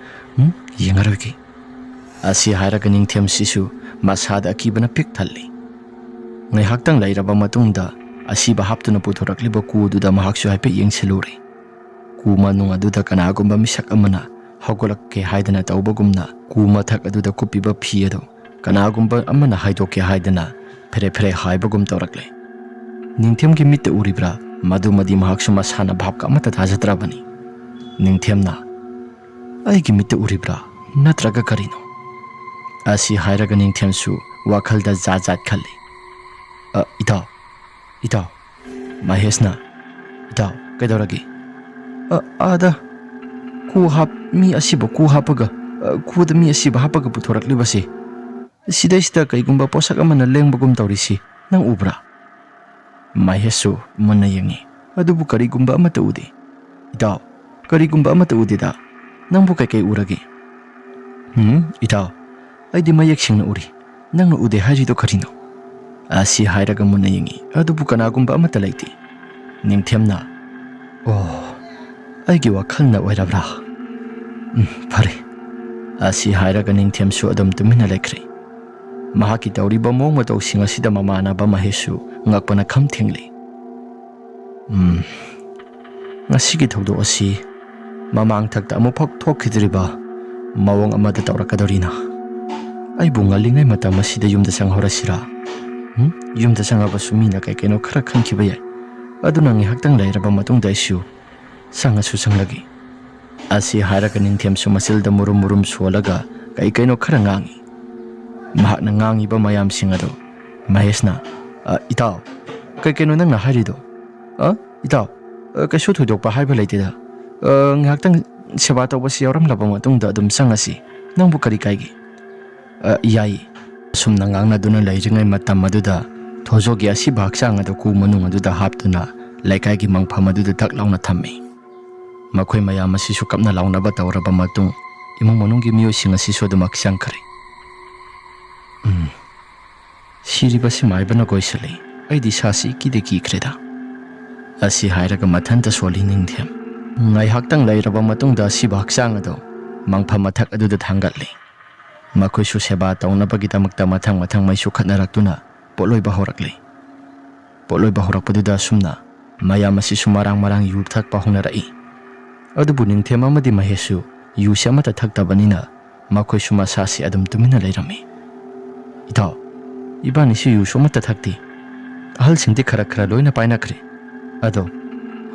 ꯎꯝ, ꯌꯦꯡꯉꯔꯣꯏꯒꯦ"꯫ ꯑꯁꯤ ꯍꯥꯏꯔꯒ ꯅꯤꯡꯊꯦꯝꯁꯤꯁꯨ ꯃꯁꯥꯗ ꯑꯀꯤꯕꯅ ꯄꯤꯛ ꯊꯜꯂꯤ꯫ ꯉꯥꯏꯍꯥꯛꯇꯪ ꯂꯩꯔꯕ ꯃꯇꯨꯡꯗ ꯑꯁꯤꯕ ꯍꯥꯞꯇꯨꯅ ꯄꯨꯊꯣꯔꯛꯂꯤꯕ ꯀꯨꯗꯨꯗ ꯃꯍꯥꯛꯁꯨ ꯍꯥꯏꯐꯦꯠ ꯌꯦꯡꯁꯤꯜꯂꯨꯔꯦ꯫ ꯀꯨ ꯃꯅꯨꯡ ꯑꯗꯨꯗ ꯀꯅꯥꯒꯨꯝꯕ ꯃꯤꯁꯛ ꯑꯃꯅ ꯍꯧꯒꯠꯂꯛꯀꯦ ꯍꯥꯏꯗꯅ ꯇꯧꯕꯒꯨꯝꯅ ꯀꯨ ꯃꯊꯛ ꯑꯗꯨꯗ ꯀꯨꯞꯄꯤꯕ ꯐꯤ ꯑꯗꯨ ꯀꯅꯥꯒꯨꯝꯕ ꯑꯃꯅ ꯍꯥꯏꯗꯣꯛꯀꯦ ꯍꯥꯏꯗꯅ ꯐꯦꯔꯦ ꯐꯦꯔꯦ ꯍꯥꯏꯕꯒꯨꯝ ꯇꯧꯔꯛꯂꯦ꯫ ꯅꯤꯡꯊꯦꯝꯒꯤ ꯃꯤꯠꯇ ꯎꯔꯤꯕ꯭ꯔꯥ? ꯃꯗꯨꯃꯗꯤ ꯃꯍꯥꯛꯁꯨ ꯃꯁꯥꯅ ꯚꯥꯞꯀ ꯑꯃꯠꯇ ꯇꯥꯖꯗ꯭ꯔꯕꯅꯤ꯫ ꯅꯤꯡꯊꯦꯝꯅ, "ꯑꯩꯒꯤ ꯃꯤꯠꯇ ꯎꯔꯤꯕ꯭ꯔꯥ? ꯅꯠꯇ꯭ꯔꯒ ꯀꯔꯤꯅꯣ?" ꯑꯁꯤ ꯍꯥꯏꯔꯒ ꯅꯤꯡꯊꯦꯝꯁꯨ ꯋꯥꯈꯜꯗ ꯖꯥꯠ ꯖꯥꯠ ꯈꯜꯂꯤ꯫ "ꯑ, ꯏꯇꯥꯎ, ꯏꯇꯥꯎ꯫" ꯃꯍꯦꯁꯅ, "ꯏꯇꯥꯎ, ꯀꯩꯗꯧꯔꯒꯦ?" "ꯑ, ꯑꯥꯗ ꯀꯨ ꯍꯥꯞ-, ꯃꯤ ꯑꯁꯤꯕ ꯀꯨ ꯍꯥꯞꯄꯒ, ꯑ, ꯀꯨꯗ ꯃꯤ ꯑꯁꯤꯕ ꯍꯥꯞꯄꯒ ꯄꯨꯊꯣꯔꯛꯂꯤꯕꯁꯤ, ꯁꯤꯗꯩꯁꯤꯗ ꯀꯩꯒꯨꯝꯕ ꯄꯣꯠꯁꯛ ꯑꯃꯅ ꯂꯦꯡꯕꯒꯨꯝ ꯇꯧꯔꯤꯁꯤ ꯅꯪ ꯎꯕ꯭ꯔꯥ?" ꯃꯍꯦꯁꯁꯨ ꯃꯨꯟꯅ ꯌꯦꯡꯉꯤ, ꯑꯗꯨꯕꯨ ꯀꯔꯤꯒꯨꯝꯕ ꯑꯃꯠꯇ ꯎꯗꯦ꯫ "ꯏꯇꯥꯎ, ꯀꯔꯤꯒꯨꯝꯕ ꯑꯃꯠꯇ ꯎꯗꯦꯗ꯫ ꯅꯪꯕꯨ ꯀꯩꯀꯩ ꯎꯔꯒꯦ?" "ꯎꯝ, ꯏꯇꯥꯎ, ꯑꯩꯗꯤ ꯃꯌꯦꯛ ꯁꯦꯡꯅ ꯎꯔꯤ꯫ ꯅꯪꯅ ꯎꯗꯦ ꯍꯥꯏꯔꯤꯗꯣ ꯀꯔꯤꯅꯣ?" ꯑꯁꯤ ꯍꯥꯏꯔꯒ ꯃꯨꯟꯅ ꯌꯦꯡꯉꯤ, ꯑꯗꯨꯕꯨ ꯀꯅꯥꯒꯨꯝꯕ ꯑꯃꯠꯇ ꯂꯩꯇꯦ꯫ ꯅꯤꯡꯊꯦꯝꯅ, "ꯑꯣ, ꯑꯩꯒꯤ ꯋꯥꯈꯜꯅ ꯑꯣꯏꯔꯕ꯭ꯔꯥ? ꯎꯝ, ꯐꯔꯦ꯫" ꯑꯁꯤ ꯍꯥꯏꯔꯒ ꯅꯤꯡꯊꯦꯝꯁꯨ ꯑꯗꯨꯝ ꯇꯨꯃꯤꯟꯅ ꯂꯩꯈ꯭ꯔꯦ꯫ ꯃꯍꯥꯛꯀꯤ ꯇꯧꯔꯤꯕ ꯃꯑꯣꯡ ꯃꯇꯧꯁꯤꯡ ꯑꯁꯤꯗ ꯃꯃꯥꯟꯅꯕ ꯃꯍꯦꯁꯁꯨ ꯉꯛꯄꯅ ꯈꯝ ꯊꯦꯡꯂꯤ꯫ "ꯎꯝ, ꯉꯁꯤꯒꯤ ꯊꯧꯗꯣꯛ ꯑꯁꯤ ꯃꯃꯥꯡ ꯊꯛꯇ ꯑꯃꯨꯛꯐꯥꯎ ꯊꯣꯛꯈꯤꯗ꯭ꯔꯤꯕ ꯃꯑꯣꯡ ꯑꯃꯗ ꯇꯧꯔꯛꯀꯗꯧꯔꯤꯅ꯫ ꯑꯩꯕꯨ ꯉꯜꯂꯤꯉꯩ ꯃꯇꯝ ꯑꯁꯤꯗ ꯌꯨꯝꯗ ꯆꯪꯍꯧꯔꯁꯤꯔꯥ? ꯎꯝ? ꯌꯨꯝꯗ ꯆꯪꯉꯕꯁꯨ ꯃꯤꯅ ꯀꯩ ꯀꯩꯅꯣ ꯈꯔ ꯈꯟꯈꯤꯕ ꯌꯥꯏ꯫ ꯑꯗꯨꯅ ꯉꯥꯏꯍꯥꯛꯇꯪ ꯂꯩꯔꯕ ꯃꯇꯨꯡꯗ ꯑꯩꯁꯨ ꯆꯪꯉꯁꯨ ꯆꯪꯂꯒꯦ꯫" ꯑꯁꯤ ꯍꯥꯏꯔꯒ ꯅꯤꯡꯊꯦꯝꯁꯨ ꯃꯆꯤꯜꯗ ꯃꯨꯔꯨꯝ ꯃꯨꯔꯨꯝ ꯁꯣꯜꯂꯒ ꯀꯩ ꯀꯩꯅꯣ ꯈꯔ ꯉꯥꯡꯉꯤ꯫ ꯃꯍꯥꯛꯅ ꯉꯥꯡꯉꯤꯕ ꯃꯌꯥꯝꯁꯤꯡ ꯑꯗꯨ ꯃꯍꯦꯁꯅ, "ꯑ, ꯏꯇꯥꯎ, ꯀꯩ ꯀꯩꯅꯣ ꯅꯪꯅ ꯍꯥꯏꯔꯤꯗꯣ? ꯑ, ꯏꯇꯥꯎ, ꯑ, ꯀꯩꯁꯨ ꯊꯣꯏꯗꯣꯛꯄ ꯍꯥꯏꯕ ꯂꯩꯇꯦꯗ꯫ ꯑ, ꯉꯥꯏꯍꯥꯛꯇꯪ ꯁꯦꯕꯥ ꯇꯧꯕꯁꯤ ꯌꯥꯎꯔꯝꯂꯕ ꯃꯇꯨꯡꯗ ꯑꯗꯨꯝ ꯆꯪꯉꯁꯤ꯫ ꯅꯪꯕꯨ ꯀꯔꯤ ꯀꯥꯏꯒꯦ?" "ꯑ, ꯌꯥꯏꯌꯦ꯫" ꯑꯁꯨꯝꯅ ꯉꯥꯡꯅꯗꯨꯅ ꯂꯩꯔꯤꯉꯩ ꯃꯇꯝ ꯑꯗꯨꯗ ꯊꯣꯖꯣꯒꯤ ꯑꯁꯤꯕ ꯍꯛꯆꯥꯡ ꯑꯗꯨ ꯀꯨ ꯃꯅꯨꯡ ꯑꯗꯨꯗ ꯍꯥꯞꯇꯨꯅ ꯂꯩꯀꯥꯏꯒꯤ ꯃꯪꯐꯝ ꯑꯗꯨꯗ ꯊꯛ ꯂꯥꯎꯅ ꯊꯝꯃꯤ꯫ ꯃꯈꯣꯏ ꯃꯌꯥꯝ ꯑꯁꯤꯁꯨ ꯀꯞꯅ ꯂꯥꯎꯅꯕ ꯇꯧꯔꯕ ꯃꯇꯨꯡ, ꯏꯃꯨꯡ ꯃꯅꯨꯡꯒꯤ ꯃꯤꯑꯣꯏꯁꯤꯡ ꯑꯁꯤꯁꯨ ꯑꯗꯨꯃꯛ ꯆꯪꯈ꯭ꯔꯦ꯫ "ꯎꯝ, ꯁꯤꯔꯤꯕꯁꯤ ꯃꯥꯏꯕꯅ ꯀꯣꯏꯁꯤꯜꯂꯤ꯫ ꯑꯩꯗꯤ ꯏꯁꯥꯁꯤ ꯏꯀꯤꯗ ꯀꯤꯈ꯭ꯔꯦꯗ꯫" ꯑꯁꯤ ꯍꯥꯏꯔꯒ ꯃꯊꯟꯇ ꯁꯣꯜꯂꯤ ꯅꯤꯡꯊꯦꯝ꯫ ꯉꯥꯏꯍꯥꯛꯇꯪ ꯂꯩꯔꯕ ꯃꯇꯨꯡꯗ ꯑꯁꯤꯕ ꯍꯛꯆꯥꯡ ꯑꯗꯨ ꯃꯪꯐꯝ ꯃꯊꯛ ꯑꯗꯨꯗ ꯊꯥꯡꯒꯠꯂꯤ꯫ ꯃꯈꯣꯏꯁꯨ ꯁꯦꯕꯥ ꯇꯧꯅꯕꯒꯤꯗꯃꯛꯇ ꯃꯊꯪ ꯃꯊꯪ ꯃꯩꯁꯨ ꯈꯠꯅꯔꯛꯇꯨꯅ ꯄꯣꯠꯂꯣꯏꯕ ꯍꯧꯔꯛꯂꯤ꯫ ꯄꯣꯠꯂꯣꯏꯕ ꯍꯧꯔꯛꯄꯗꯨꯗ ꯑꯁꯨꯝꯅ ꯃꯌꯥꯝ ꯑꯁꯤꯁꯨ ꯃꯔꯥꯡ ꯃꯔꯥꯡ ꯌꯨ ꯊꯛꯄ ꯍꯧꯅꯔꯛꯏ꯫ ꯑꯗꯨꯕꯨ ꯅꯤꯡꯊꯦꯝ ꯑꯃꯗꯤ ꯃꯍꯦꯁꯁꯨ ꯌꯨꯁꯤ ꯑꯃꯠꯇ ꯊꯛꯇꯕꯅꯤꯅ ꯃꯈꯣꯏꯁꯨ ꯃꯁꯥꯁꯤ ꯑꯗꯨꯝ ꯇꯨꯃꯤꯟꯅ ꯂꯩꯔꯝꯃꯤ꯫ "ꯏꯇꯥꯎ, ꯏꯕꯥꯅꯤꯁꯨ ꯌꯨꯁꯨ ꯑꯃꯠꯇ ꯊꯛꯇꯦ꯫ ꯑꯍꯜꯁꯤꯡꯗꯤ ꯈꯔ ꯈꯔ ꯂꯣꯏꯅ ꯄꯥꯏꯅꯈ꯭ꯔꯦ꯫ ꯑꯗꯣ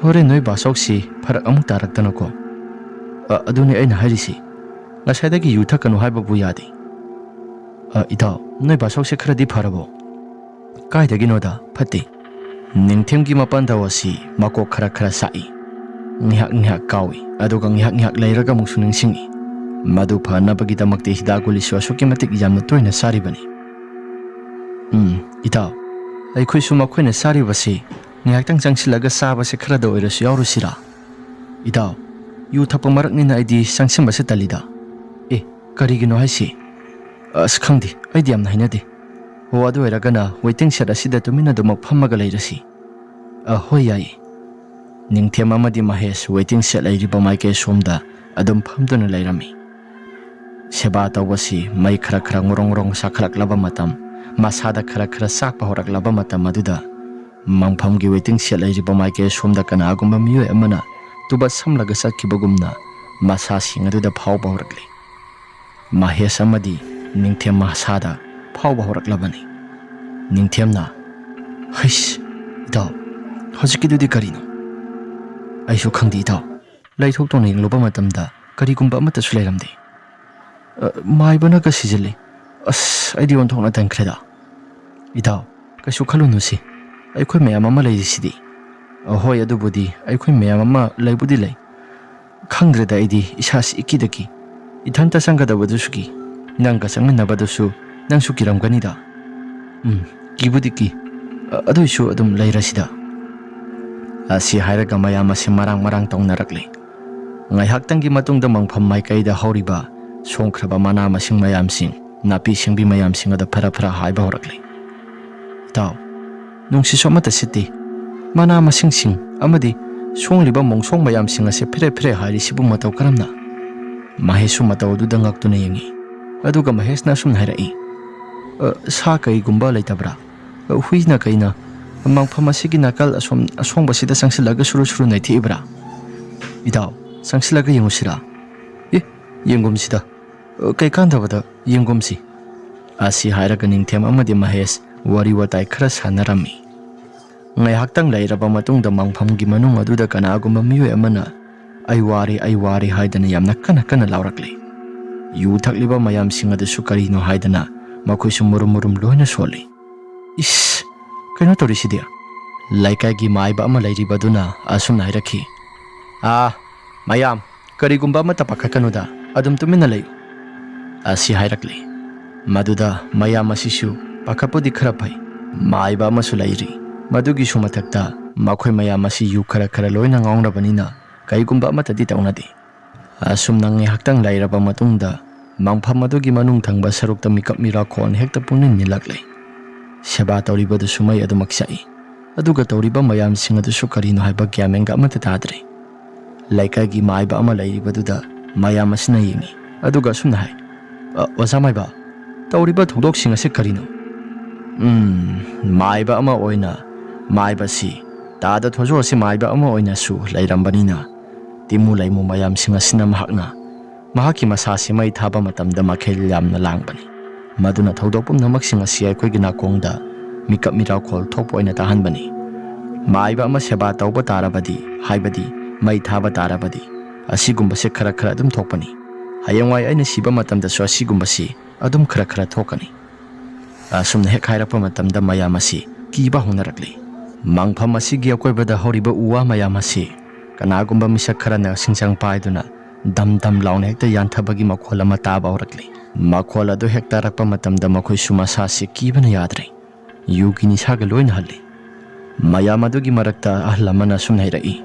ꯍꯣꯔꯦꯟ ꯅꯣꯏ ꯕꯥꯆꯧꯁꯤ ꯐꯔꯛ ꯑꯃꯨꯛ ꯇꯥꯔꯛꯇꯅꯀꯣ꯫" "ꯑ-, ꯑꯗꯨꯅꯤ ꯑꯩꯅ ꯍꯥꯏꯔꯤꯁꯤ꯫ ꯉꯁꯥꯏꯗꯒꯤ ꯌꯨ ꯊꯛꯀꯅꯨ ꯍꯥꯏꯕꯕꯨ ꯌꯥꯗꯦ꯫" "ꯑ, ꯏꯇꯥꯎ, ꯅꯣꯏ ꯕꯥꯁꯧꯁꯦ ꯈꯔꯗꯤ ꯐꯔꯕꯣ?" "ꯀꯥꯏꯗꯒꯤꯅꯣꯗ, ꯐꯠꯇꯦ꯫ ꯅꯤꯡꯊꯦꯝꯒꯤ ꯃꯄꯥꯟꯊꯧ ꯑꯁꯤ ꯃꯀꯣꯛ ꯈꯔ ꯈꯔ ꯆꯥꯛꯏ꯫ ꯉꯥꯏꯍꯥꯛ ꯉꯥꯏꯍꯥꯛ ꯀꯥꯎꯏ, ꯑꯗꯨꯒ ꯉꯥꯏꯍꯥꯛ ꯉꯥꯏꯍꯥꯛ ꯂꯩꯔꯒ ꯑꯃꯨꯛꯁꯨ ꯅꯤꯡꯁꯤꯡꯏ꯫ ꯃꯗꯨ ꯐꯅꯕꯒꯤꯗꯃꯛꯇꯤ ꯍꯤꯗꯥꯛ ꯒꯨꯂꯤꯁꯨ ꯑꯁꯨꯛꯀꯤ ꯃꯇꯤꯛ ꯌꯥꯝꯅ ꯇꯣꯏꯅ ꯆꯥꯔꯤꯕꯅꯤ꯫" "ꯎꯝ, ꯏꯇꯥꯎ, ꯑꯩꯈꯣꯏꯁꯨ ꯃꯈꯣꯏꯅ ꯆꯥꯔꯤꯕꯁꯤ ꯉꯥꯏꯍꯥꯛꯇꯪ ꯆꯪꯁꯤꯜꯂꯒ ꯆꯥꯕꯁꯦ ꯈꯔꯗ ꯑꯣꯏꯔꯁꯨ ꯌꯥꯎꯔꯨꯁꯤꯔꯥ?" "ꯏꯇꯥꯎ, ꯌꯨ ꯊꯛꯄ ꯃꯔꯛꯅꯤꯅ ꯑꯩꯗꯤ ꯆꯪꯁꯤꯟꯕꯁꯦ ꯇꯜꯂꯤꯗ꯫" "ꯑꯦ, ꯀꯔꯤꯒꯤꯅꯣ ꯍꯥꯏꯁꯤ?" "ꯑꯁ, ꯈꯪꯗꯦ, ꯑꯩꯗꯤ ꯌꯥꯝꯅ ꯍꯩꯅꯗꯦ꯫" "ꯑꯣ, ꯑꯗꯨ ꯑꯣꯏꯔꯒꯅ waiting shed ꯑꯁꯤꯗ ꯇꯨꯃꯤꯟꯅ ꯑꯗꯨꯃꯛ ꯐꯝꯃꯒ ꯂꯩꯔꯁꯤ꯫" "ꯑ, ꯍꯣꯏ, ꯌꯥꯏꯌꯦ꯫" ꯅꯤꯡꯊꯦꯝ ꯑꯃꯗꯤ ꯃꯍꯦꯁ waiting shed ꯂꯩꯔꯤꯕ ꯃꯥꯏꯀꯩ ꯁꯣꯝꯗ ꯑꯗꯨꯝ ꯐꯝꯗꯨꯅ ꯂꯩꯔꯝꯃꯤ꯫ ꯁꯦꯕꯥ ꯇꯧꯕꯁꯤ ꯃꯩ ꯈꯔ ꯈꯔ ꯉꯣꯔꯣꯡ ꯉꯣꯔꯣꯡ ꯁꯥꯈꯠꯂꯛꯂꯕ ꯃꯇꯝ, ꯃꯁꯥꯗ ꯈꯔ ꯈꯔ ꯆꯥꯛꯄ ꯍꯧꯔꯛꯂꯕ ꯃꯇꯝ ꯑꯗꯨꯗ, ꯃꯪꯐꯝꯒꯤ waiting shed ꯂꯩꯔꯤꯕ ꯃꯥꯏꯀꯩ ꯁꯣꯝꯗ ꯀꯅꯥꯒꯨꯝꯕ ꯃꯤꯑꯣꯏ ꯑꯃꯅ ꯇꯨꯕꯠ ꯁꯝꯂꯒ ꯆꯠꯈꯤꯕꯒꯨꯝꯅ ꯃꯁꯥꯁꯤꯡ ꯑꯗꯨꯗ ꯐꯥꯎꯕ ꯍꯧꯔꯛꯂꯤ꯫ ꯃꯍꯦꯁ ꯑꯃꯗꯤ ꯅꯤꯡꯊꯦꯝ ꯃꯁꯥꯗ ꯐꯥꯎꯕ ꯍꯧꯔꯛꯂꯕꯅꯤ꯫ ꯅꯤꯡꯊꯦꯝꯅ, "ꯍꯩꯁ, ꯏꯇꯥꯎ, ꯍꯧꯖꯤꯛꯀꯤꯗꯨꯗꯤ ꯀꯔꯤꯅꯣ?" "ꯑꯩꯁꯨ ꯈꯪꯗꯦ, ꯏꯇꯥꯎ꯫ ꯂꯩꯊꯣꯛꯇꯨꯅ ꯌꯦꯡꯂꯨꯕ ꯃꯇꯝꯗ ꯀꯔꯤꯒꯨꯝꯕ ꯑꯃꯠꯇꯁꯨ ꯂꯩꯔꯝꯗꯦ꯫ ꯑ, ꯃꯥꯏꯕꯅꯒ ꯁꯤꯖꯤꯜꯂꯤ꯫ ꯑꯁ, ꯑꯩꯗꯤ ꯑꯣꯟꯊꯣꯛꯅ ꯇꯟꯈ꯭ꯔꯦꯗ꯫" "ꯏꯇꯥꯎ, ꯀꯩꯁꯨ ꯈꯜꯂꯨꯅꯨꯁꯤ꯫ ꯑꯩꯈꯣꯏ ꯃꯌꯥꯝ ꯑꯃ ꯂꯩꯔꯤꯁꯤꯗꯤ꯫" "ꯑ, ꯍꯣꯏ, ꯑꯗꯨꯕꯨꯗꯤ ꯑꯩꯈꯣꯏ ꯃꯌꯥꯝ ꯑꯃ ꯂꯩꯕꯨꯗꯤ ꯂꯩ꯫ ꯈꯪꯗ꯭ꯔꯦꯗ, ꯑꯩꯗꯤ ꯏꯁꯥꯁꯤ ꯏꯀꯤꯗ ꯀꯤ꯫ ꯏꯊꯟꯇ ꯆꯪꯒꯗꯕꯗꯨꯁꯨ ꯀꯤ꯫ ꯅꯪꯒ ꯆꯪꯃꯤꯟꯅꯕꯗꯨꯁꯨ ꯅꯪꯁꯨ ꯀꯤꯔꯝꯒꯅꯤꯗ꯫" "ꯎꯝ, ꯀꯤꯕꯨꯗꯤ ꯀꯤ꯫ ꯑ-, ꯑꯗꯨꯏꯁꯨ ꯑꯗꯨꯝ ꯂꯩꯔꯁꯤꯗ꯫" ꯑꯁꯤ ꯍꯥꯏꯔꯒ ꯃꯌꯥꯝ ꯑꯁꯤ ꯃꯔꯥꯡ ꯃꯔꯥꯡ ꯇꯧꯅꯔꯛꯂꯤ꯫ ꯉꯥꯏꯍꯥꯛꯇꯪꯒꯤ ꯃꯇꯨꯡꯗ ꯃꯪꯐꯝ ꯃꯥꯏꯀꯩꯗ ꯍꯧꯔꯤꯕ ꯁꯣꯡꯈ꯭ꯔꯕ ꯃꯅꯥ ꯃꯁꯤꯡ ꯃꯌꯥꯝꯁꯤꯡ, ꯅꯥꯄꯤ ꯁꯤꯡꯕꯤ ꯃꯌꯥꯝꯁꯤꯡ ꯑꯗꯨ ꯐꯔ ꯐꯔ ꯍꯥꯏꯕ ꯍꯧꯔꯛꯂꯤ꯫ "ꯏꯇꯥꯎ, ꯅꯨꯡꯁꯤꯠꯁꯨ ꯑꯃꯠꯇ ꯁꯤꯠꯇꯦ꯫ ꯃꯅꯥ ꯃꯁꯤꯡꯁꯤꯡ ꯑꯃꯗꯤ ꯁꯣꯡꯂꯤꯕ ꯃꯣꯡꯁꯣꯡ ꯃꯌꯥꯝꯁꯤꯡ ꯑꯁꯦ ꯐꯦꯔꯦ ꯐꯦꯔꯦ ꯍꯥꯏꯔꯤꯁꯤꯕꯨ ꯃꯇꯧ ꯀꯔꯝꯅ?" ꯃꯍꯦꯁꯁꯨ ꯃꯇꯧ ꯑꯗꯨꯗ ꯉꯛꯇꯨꯅ ꯌꯦꯡꯉꯤ꯫ ꯑꯗꯨꯒ ꯃꯍꯦꯁꯅ ꯑꯁꯨꯝꯅ ꯍꯥꯏꯔꯛꯏ, "ꯑ, ꯁꯥ ꯀꯩꯒꯨꯝꯕ ꯂꯩꯇꯕ꯭ꯔꯥ? ꯑ, ꯍꯨꯏꯅ ꯀꯩꯅ ꯃꯪꯐꯝ ꯑꯁꯤꯒꯤ ꯅꯥꯀꯜ ꯑꯁꯣꯝ ꯑꯁꯣꯡꯕꯁꯤꯗ ꯆꯪꯁꯤꯜꯂꯒ ꯁꯨꯔꯨ ꯁꯨꯔꯨ ꯅꯩꯊꯦꯛꯏꯕ꯭ꯔꯥ?" "ꯏꯇꯥꯎ, ꯆꯪꯁꯤꯜꯂꯒ ꯌꯦꯡꯉꯨꯁꯤꯔꯥ?" "ꯑꯦ, ꯌꯦꯡꯒꯨꯝꯁꯤꯗ꯫ ꯑ, ꯀꯩꯀꯥꯟꯗꯕꯗ ꯌꯦꯡꯒꯨꯝꯁꯤ꯫" ꯑꯁꯤ ꯍꯥꯏꯔꯒ ꯅꯤꯡꯊꯦꯝ ꯑꯃꯗꯤ ꯃꯍꯦꯁ ꯋꯥꯔꯤ ꯋꯥꯇꯥꯏ ꯈꯔ ꯁꯥꯟꯅꯔꯝꯃꯤ꯫ ꯉꯥꯏꯍꯥꯛꯇꯪ ꯂꯩꯔꯕ ꯃꯇꯨꯡꯗ ꯃꯪꯐꯝꯒꯤ ꯃꯅꯨꯡ ꯑꯗꯨꯗ ꯀꯅꯥꯒꯨꯝꯕ ꯃꯤꯑꯣꯏ ꯑꯃꯅ, "ꯑꯩ ꯋꯥꯔꯦ, ꯑꯩ ꯋꯥꯔꯦ" ꯍꯥꯏꯗꯅ ꯌꯥꯝꯅ ꯀꯟꯅ ꯀꯟꯅ ꯂꯥꯎꯔꯛꯂꯤ꯫ ꯌꯨ ꯊꯛꯂꯤꯕ ꯃꯌꯥꯝꯁꯤꯡ ꯑꯗꯨꯁꯨ ꯀꯔꯤꯅꯣ ꯍꯥꯏꯗꯅ ꯃꯈꯣꯏꯁꯨ ꯃꯨꯔꯨꯝ ꯃꯨꯔꯨꯝ ꯂꯣꯏꯅ ꯁꯣꯜꯂꯤ꯫ "ꯏꯁ, ꯀꯩꯅꯣ ꯇꯧꯔꯤꯁꯤꯗꯤ?" ꯂꯩꯀꯥꯏꯒꯤ ꯃꯥꯏꯕ ꯑꯃ ꯂꯩꯔꯤꯕꯗꯨꯅ ꯑꯁꯨꯝꯅ ꯍꯥꯏꯔꯛꯈꯤ, "ꯑꯥ, ꯃꯌꯥꯝ, ꯀꯔꯤꯒꯨꯝꯕ ꯑꯃꯠꯇ ꯄꯥꯈꯠꯀꯅꯨꯗ, ꯑꯗꯨꯝ ꯇꯨꯃꯤꯟꯅ ꯂꯩꯌꯨ" ꯑꯁꯤ ꯍꯥꯏꯔꯛꯂꯤ꯫ ꯃꯗꯨꯗ ꯃꯌꯥꯝ ꯑꯁꯤꯁꯨ ꯄꯥꯈꯠꯄꯨꯗꯤ ꯈꯔ ꯐꯩ꯫ ꯃꯥꯏꯕ ꯑꯃꯁꯨ ꯂꯩꯔꯤ꯫ ꯃꯗꯨꯒꯤꯁꯨ ꯃꯊꯛꯇ ꯃꯈꯣꯏ ꯃꯌꯥꯝ ꯑꯁꯤ ꯌꯨ ꯈꯔ ꯈꯔ ꯂꯣꯏꯅ ꯉꯥꯎꯅꯕꯅꯤꯅ ꯀꯔꯤꯒꯨꯝꯕ ꯑꯃꯠꯇꯗꯤ ꯇꯧꯅꯗꯦ꯫ ꯑꯁꯨꯝꯅ ꯉꯥꯏꯍꯥꯛꯇꯪ ꯂꯩꯔꯕ ꯃꯇꯨꯡꯗ ꯃꯪꯐꯝ ꯑꯗꯨꯒꯤ ꯃꯅꯨꯡ ꯊꯪꯕ ꯁꯔꯨꯛꯇ ꯃꯤꯀꯞ ꯃꯤꯔꯥꯈꯣꯟ ꯍꯦꯛꯇ ꯄꯨꯡꯅꯤꯜ ꯅꯤꯜꯂꯛꯂꯦ꯫ ꯁꯦꯕꯥ ꯇꯧꯔꯤꯕꯗꯨꯁꯨ ꯃꯩ ꯑꯗꯨꯃꯛ ꯆꯥꯛꯏ꯫ ꯑꯗꯨꯒ ꯇꯧꯔꯤꯕ ꯃꯌꯥꯝꯁꯤꯡ ꯑꯗꯨꯁꯨ ꯀꯔꯤꯅꯣ ꯍꯥꯏꯕ ꯒ꯭ꯌꯥꯟ ꯃꯦꯟꯒ ꯑꯃꯠꯇ ꯇꯥꯗ꯭ꯔꯦ꯫ ꯂꯩꯀꯥꯏꯒꯤ ꯃꯥꯏꯕ ꯑꯃ ꯂꯩꯔꯤꯕꯗꯨꯗ ꯃꯌꯥꯝ ꯑꯁꯤꯅ ꯌꯦꯡꯉꯤ꯫ ꯑꯗꯨꯒ ꯑꯁꯨꯝꯅ ꯍꯥꯏ, "ꯑ, ꯑꯣꯖꯥ ꯃꯥꯏꯕ, ꯇꯧꯔꯤꯕ ꯊꯧꯗꯣꯛꯁꯤꯡ ꯑꯁꯤ ꯀꯔꯤꯅꯣ?" "ꯎꯝ, ꯃꯥꯏꯕ ꯑꯃ ꯑꯣꯏꯅ ꯃꯥꯏꯕꯁꯤ, ꯇꯥꯗ ꯊꯣꯖꯣ ꯑꯁꯤ ꯃꯥꯏꯕ ꯑꯃ ꯑꯣꯏꯅꯁꯨ ꯂꯩꯔꯝꯕꯅꯤꯅ, ꯇꯤꯃꯨ ꯂꯩꯃꯨ ꯃꯌꯥꯝꯁꯤꯡ ꯑꯁꯤꯅ ꯃꯍꯥꯛꯅ ꯃꯍꯥꯛꯀꯤ ꯃꯁꯥꯁꯤ ꯃꯩ ꯊꯥꯕ ꯃꯇꯝꯗ ꯃꯈꯦꯜ ꯌꯥꯝꯅ ꯂꯥꯡꯕꯅꯤ꯫ ꯃꯗꯨꯅ ꯊꯧꯗꯣꯛ ꯄꯨꯝꯅꯃꯛꯁꯤꯡ ꯑꯁꯤ ꯑꯩꯈꯣꯏꯒꯤ ꯅꯥꯀꯣꯡꯗ ꯃꯤꯀꯞ ꯃꯤꯔꯥꯎꯈꯣꯜ ꯊꯣꯛꯄ ꯑꯣꯏꯅ ꯇꯥꯍꯟꯕꯅꯤ꯫ ꯃꯥꯏꯕ ꯑꯃ ꯁꯦꯕꯥ ꯇꯧꯕ ꯇꯥꯔꯕꯗꯤ, ꯍꯥꯏꯕꯗꯤ ꯃꯩ ꯊꯥꯕ ꯇꯥꯔꯕꯗꯤ, ꯑꯁꯤꯒꯨꯝꯕꯁꯦ ꯈꯔ ꯈꯔ ꯑꯗꯨꯝ ꯊꯣꯛꯄꯅꯤ꯫ ꯍꯌꯦꯡꯋꯥꯏ ꯑꯩꯅ ꯁꯤꯕ ꯃꯇꯝꯗꯁꯨ ꯑꯁꯤꯒꯨꯝꯕꯁꯤ ꯑꯗꯨꯝ ꯈꯔ ꯈꯔ ꯊꯣꯛꯀꯅꯤ"꯫ ꯑꯁꯨꯝꯅ ꯍꯦꯛ ꯍꯥꯏꯔꯛꯄ ꯃꯇꯝꯗ ꯃꯌꯥꯝ ꯑꯁꯤ ꯀꯤꯕ ꯍꯧꯅꯔꯛꯂꯤ꯫ ꯃꯪꯐꯝ ꯑꯁꯤꯒꯤ ꯑꯀꯣꯏꯕꯗ ꯍꯧꯔꯤꯕ ꯎ ꯋꯥ ꯃꯌꯥꯝ ꯑꯁꯤ ꯀꯅꯥꯒꯨꯝꯕ ꯃꯤꯁꯛ ꯈꯔꯅ ꯁꯤꯡꯖꯪ ꯄꯥꯏꯗꯨꯅ ꯗꯝ ꯗꯝ ꯂꯥꯎꯅ ꯍꯦꯛꯇ ꯌꯥꯟꯊꯕꯒꯤ ꯃꯈꯣꯜ ꯑꯃ ꯇꯥꯕ ꯍꯧꯔꯛꯂꯤ꯫ ꯃꯈꯣꯜ ꯑꯗꯨ ꯍꯦꯛ ꯇꯥꯔꯛꯄ ꯃꯇꯝꯗ ꯃꯈꯣꯏꯁꯨ ꯃꯁꯥꯁꯤ ꯀꯤꯕꯅ ꯌꯥꯗ꯭ꯔꯦ꯫ ꯌꯨꯒꯤ ꯅꯤꯁꯥꯒ ꯂꯣꯏꯅ ꯍꯜꯂꯤ꯫ ꯃꯌꯥꯝ ꯑꯗꯨꯒꯤ ꯃꯔꯛꯇ ꯑꯍꯜ ꯑꯃꯅ ꯑꯁꯨꯝꯅ ꯍꯥꯏꯔꯛꯏ,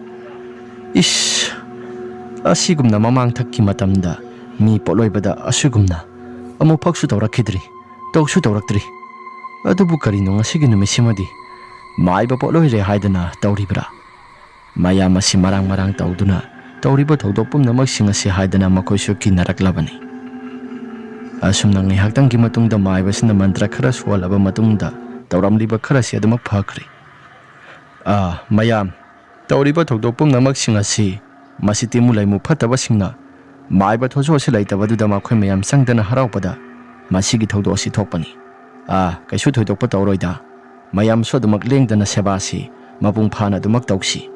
"ꯏꯁ, ꯑꯁꯤꯒꯨꯝꯅ ꯃꯃꯥꯡꯊꯛꯀꯤ ꯃꯇꯝꯗ ꯃꯤ ꯄꯣꯠꯂꯣꯏꯕꯗ ꯑꯁꯤꯒꯨꯝꯅ ꯑꯃꯨꯛꯐꯥꯎꯁꯨ ꯇꯧꯔꯛꯈꯤꯗ꯭ꯔꯤ, ꯇꯧꯁꯨ ꯇꯧꯔꯛꯇ꯭ꯔꯤ꯫ ꯑꯗꯨꯕꯨ ꯀꯔꯤꯅꯣ ꯉꯁꯤꯒꯤ ꯅꯨꯃꯤꯠꯁꯤꯃꯗꯤ ꯃꯥꯏꯕ ꯄꯣꯠꯂꯣꯏꯔꯦ ꯍꯥꯏꯗꯅ ꯇꯧꯔꯤꯕ꯭ꯔꯥ?" ꯃꯌꯥꯝ ꯑꯁꯤ ꯃꯔꯥꯡ ꯃꯔꯥꯡ ꯇꯧꯗꯨꯅ ꯇꯧꯔꯤꯕ ꯊꯧꯗꯣꯛ ꯄꯨꯝꯅꯃꯛꯁꯤꯡ ꯑꯁꯤ ꯍꯥꯏꯗꯅ ꯃꯈꯣꯏꯁꯨ ꯀꯤꯅꯔꯛꯂꯕꯅꯤ꯫ ꯑꯁꯨꯝꯅ ꯉꯥꯏꯍꯥꯛꯇꯪꯒꯤ ꯃꯇꯨꯡꯗ ꯃꯥꯏꯕꯁꯤꯅ ꯃꯟꯇ꯭ꯔ ꯈꯔ ꯁꯣꯜꯂꯕ ꯃꯇꯨꯡꯗ ꯇꯧꯔꯝꯂꯤꯕ ꯈꯔꯁꯤ ꯑꯗꯨꯃꯛ ꯐꯈ꯭ꯔꯦ꯫ "ꯑꯥ, ꯃꯌꯥꯝ, ꯇꯧꯔꯤꯕ ꯊꯧꯗꯣꯛ ꯄꯨꯝꯅꯃꯛꯁꯤꯡ ꯑꯁꯤ ꯃꯁꯤ ꯇꯤꯃꯨ ꯂꯩꯃꯨ ꯐꯠꯇꯕꯁꯤꯡꯅ ꯃꯥꯏꯕ ꯊꯣꯖꯣ ꯑꯁꯤ ꯂꯩꯇꯕꯗꯨꯗ ꯃꯈꯣꯏ ꯃꯌꯥꯝ ꯆꯪꯗꯅ ꯍꯔꯥꯎꯕꯗ ꯃꯁꯤꯒꯤ ꯊꯧꯗꯣꯛ ꯑꯁꯤ ꯊꯣꯛꯄꯅꯤ꯫ ꯑꯥ, ꯀꯩꯁꯨ ꯊꯣꯏꯗꯣꯛꯄ ꯇꯧꯔꯣꯏꯗ꯫ ꯃꯌꯥꯝꯁꯨ ꯑꯗꯨꯃꯛ ꯂꯦꯡꯗꯅ ꯁꯦꯕꯥꯁꯤ ꯃꯄꯨꯡ ꯐꯥꯅ ꯑꯗꯨꯃꯛ ꯇꯧꯁꯤ"꯫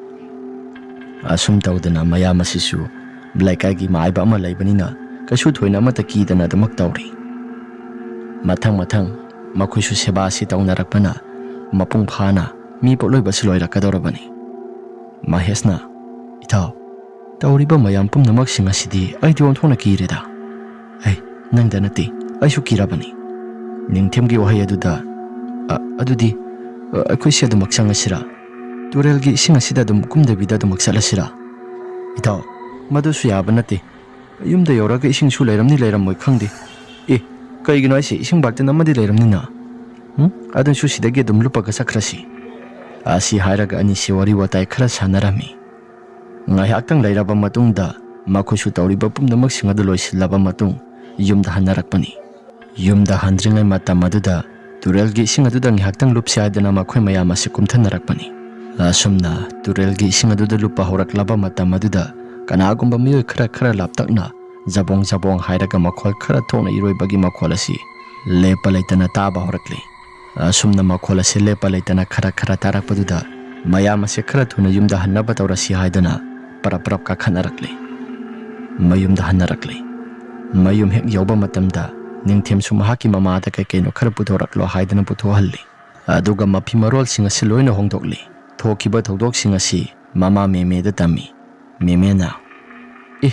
ꯑꯁꯨꯝ ꯇꯧꯗꯅ ꯃꯌꯥꯝ ꯑꯁꯤꯁꯨ ꯂꯩꯀꯥꯏꯒꯤ ꯃꯥꯏꯕ ꯑꯃ ꯂꯩꯕꯅꯤꯅ ꯀꯩꯁꯨ ꯊꯣꯏꯅ ꯑꯃꯠꯇ ꯀꯤꯗꯅ ꯑꯗꯨꯃꯛ ꯇꯧꯔꯤ꯫ ꯃꯊꯪ ꯃꯊꯪ ꯃꯈꯣꯏꯁꯨ ꯁꯦꯕꯥ ꯑꯁꯤ ꯇꯧꯅꯔꯛꯄꯅ ꯃꯄꯨꯡ ꯐꯥꯅ ꯃꯤ ꯄꯣꯠꯂꯣꯏꯕꯁꯨ ꯂꯣꯏꯔꯛꯀꯗꯧꯔꯕꯅꯤ꯫ ꯃꯍꯦꯁꯅ, "ꯏꯇꯥꯎ, ꯇꯧꯔꯤꯕ ꯃꯌꯥꯝ ꯄꯨꯝꯅꯃꯛꯁꯤꯡ ꯑꯁꯤꯗꯤ ꯑꯩꯗꯤ ꯑꯣꯟꯊꯣꯛꯅ ꯀꯤꯔꯦꯗ꯫ ꯑꯩ, ꯅꯪꯗ ꯅꯠꯇꯦ, ꯑꯩꯁꯨ ꯀꯤꯔꯕꯅꯤ꯫" ꯅꯤꯡꯊꯦꯝꯒꯤ ꯋꯥꯍꯩ ꯑꯗꯨꯗ, "ꯑ, ꯑꯗꯨꯗꯤ, ꯑ, ꯑꯩꯈꯣꯏꯁꯦ ꯑꯗꯨꯃꯛ ꯆꯪꯉꯁꯤꯔꯥ? ꯇꯨꯔꯦꯜꯒꯤ ꯏꯁꯤꯡ ꯑꯁꯤꯗ ꯑꯗꯨꯝ ꯀꯨꯝꯗꯕꯤꯗ ꯑꯗꯨꯃꯛ ꯆꯠꯂꯁꯤꯔꯥ?" "ꯏꯇꯥꯎ, ꯃꯗꯨꯁꯨ ꯌꯥꯕ ꯅꯠꯇꯦ꯫ ꯌꯨꯝꯗ ꯌꯧꯔꯒ ꯏꯁꯤꯡꯁꯨ ꯂꯩꯔꯝꯅꯤ ꯂꯩꯔꯝꯃꯣꯏ ꯈꯪꯗꯦ꯫ ꯑꯦ, ꯀꯩꯒꯤꯅꯣ ꯍꯥꯏꯁꯦ? ꯏꯁꯤꯡ ꯕꯥꯜꯇꯤꯟ ꯑꯃꯗꯤ ꯂꯩꯔꯝꯅꯤꯅ꯫ ꯎꯝ? ꯑꯗꯨꯁꯨ ꯁꯤꯗꯒꯤ ꯑꯗꯨꯝ ꯂꯨꯞꯄꯒ ꯆꯠꯈ꯭ꯔꯁꯤ꯫" ꯑꯁꯤ ꯍꯥꯏꯔꯒ ꯑꯅꯤꯁꯤ ꯋꯥꯔꯤ ꯋꯥꯇꯥꯏ ꯈꯔ ꯁꯥꯟꯅꯔꯝꯃꯤ꯫ ꯉꯥꯏꯍꯥꯛꯇꯪ ꯂꯩꯔꯕ ꯃꯇꯨꯡꯗ ꯃꯈꯣꯏꯁꯨ ꯇꯧꯔꯤꯕ ꯄꯨꯝꯅꯃꯛꯁꯤꯡ ꯑꯗꯨ ꯂꯣꯏꯁꯤꯜꯂꯕ ꯃꯇꯨꯡ ꯌꯨꯝꯗ ꯍꯟꯅꯔꯛꯄꯅꯤ꯫ ꯌꯨꯝꯗ ꯍꯟꯗ꯭ꯔꯤꯉꯩ ꯃꯇꯝ ꯑꯗꯨꯗ ꯇꯨꯔꯦꯜꯒꯤ ꯏꯁꯤꯡ ꯑꯗꯨꯗ ꯉꯥꯏꯍꯥꯛꯇꯪ ꯂꯨꯞꯁꯤ ꯍꯥꯏꯗꯅ ꯃꯈꯣꯏ ꯃꯌꯥꯝ ꯑꯁꯤ ꯀꯨꯝꯊꯅꯔꯛꯄꯅꯤ꯫ ꯑꯁꯨꯝꯅ ꯇꯨꯔꯦꯜꯒꯤ ꯏꯁꯤꯡ ꯑꯗꯨꯗ ꯂꯨꯞꯄ ꯍꯧꯔꯛꯂꯕ ꯃꯇꯝ ꯑꯗꯨꯗ ꯀꯅꯥꯒꯨꯝꯕ ꯃꯤꯑꯣꯏ ꯈꯔ ꯈꯔ ꯂꯥꯞꯇꯛꯅ ꯖꯕꯣꯡ ꯖꯕꯣꯡ ꯍꯥꯏꯔꯒ ꯃꯈꯣꯜ ꯈꯔ ꯊꯣꯛꯅ ꯏꯔꯣꯏꯕꯒꯤ ꯃꯈꯣꯜ ꯑꯁꯤ ꯂꯦꯞꯄ ꯂꯩꯇꯅ ꯇꯥꯕ ꯍꯧꯔꯛꯂꯤ꯫ ꯑꯁꯨꯝꯅ ꯃꯈꯣꯜ ꯑꯁꯤ ꯂꯦꯞꯄ ꯂꯩꯇꯅ ꯈꯔ ꯈꯔ ꯇꯥꯔꯛꯄꯗꯨꯗ ꯃꯌꯥꯝ ꯑꯁꯤ ꯈꯔ ꯊꯨꯅ ꯌꯨꯝꯗ ꯍꯟꯅꯕ ꯇꯧꯔꯁꯤ ꯍꯥꯏꯗꯨꯅ ꯄꯔꯞ ꯄꯔꯞ ꯀꯥꯈꯠꯅꯔꯛꯂꯤ꯫ ꯃꯌꯨꯝꯗ ꯍꯟꯅꯔꯛꯂꯤ꯫ ꯃꯌꯨꯝ ꯍꯦꯛ ꯌꯧꯕ ꯃꯇꯝꯗ ꯅꯤꯡꯊꯦꯝꯁꯨ ꯃꯍꯥꯛꯀꯤ ꯃꯃꯥꯗ ꯀꯩ ꯀꯩꯅꯣ ꯈꯔ ꯄꯨꯊꯣꯔꯛꯂꯣ ꯍꯥꯏꯗꯨꯅ ꯄꯨꯊꯣꯛꯍꯜꯂꯤ꯫ ꯑꯗꯨꯒ ꯃꯐꯤ ꯃꯔꯣꯜꯁꯤꯡ ꯑꯁꯤ ꯂꯣꯏꯅ ꯍꯣꯡꯗꯣꯛꯂꯤ꯫ ꯊꯣꯛꯈꯤꯕ ꯊꯧꯗꯣꯛꯁꯤꯡ ꯑꯁꯤ ꯃꯃꯥ ꯃꯦꯃꯦꯗ ꯇꯝꯃꯤ꯫ ꯃꯦꯃꯦꯅ, "ꯑꯦ,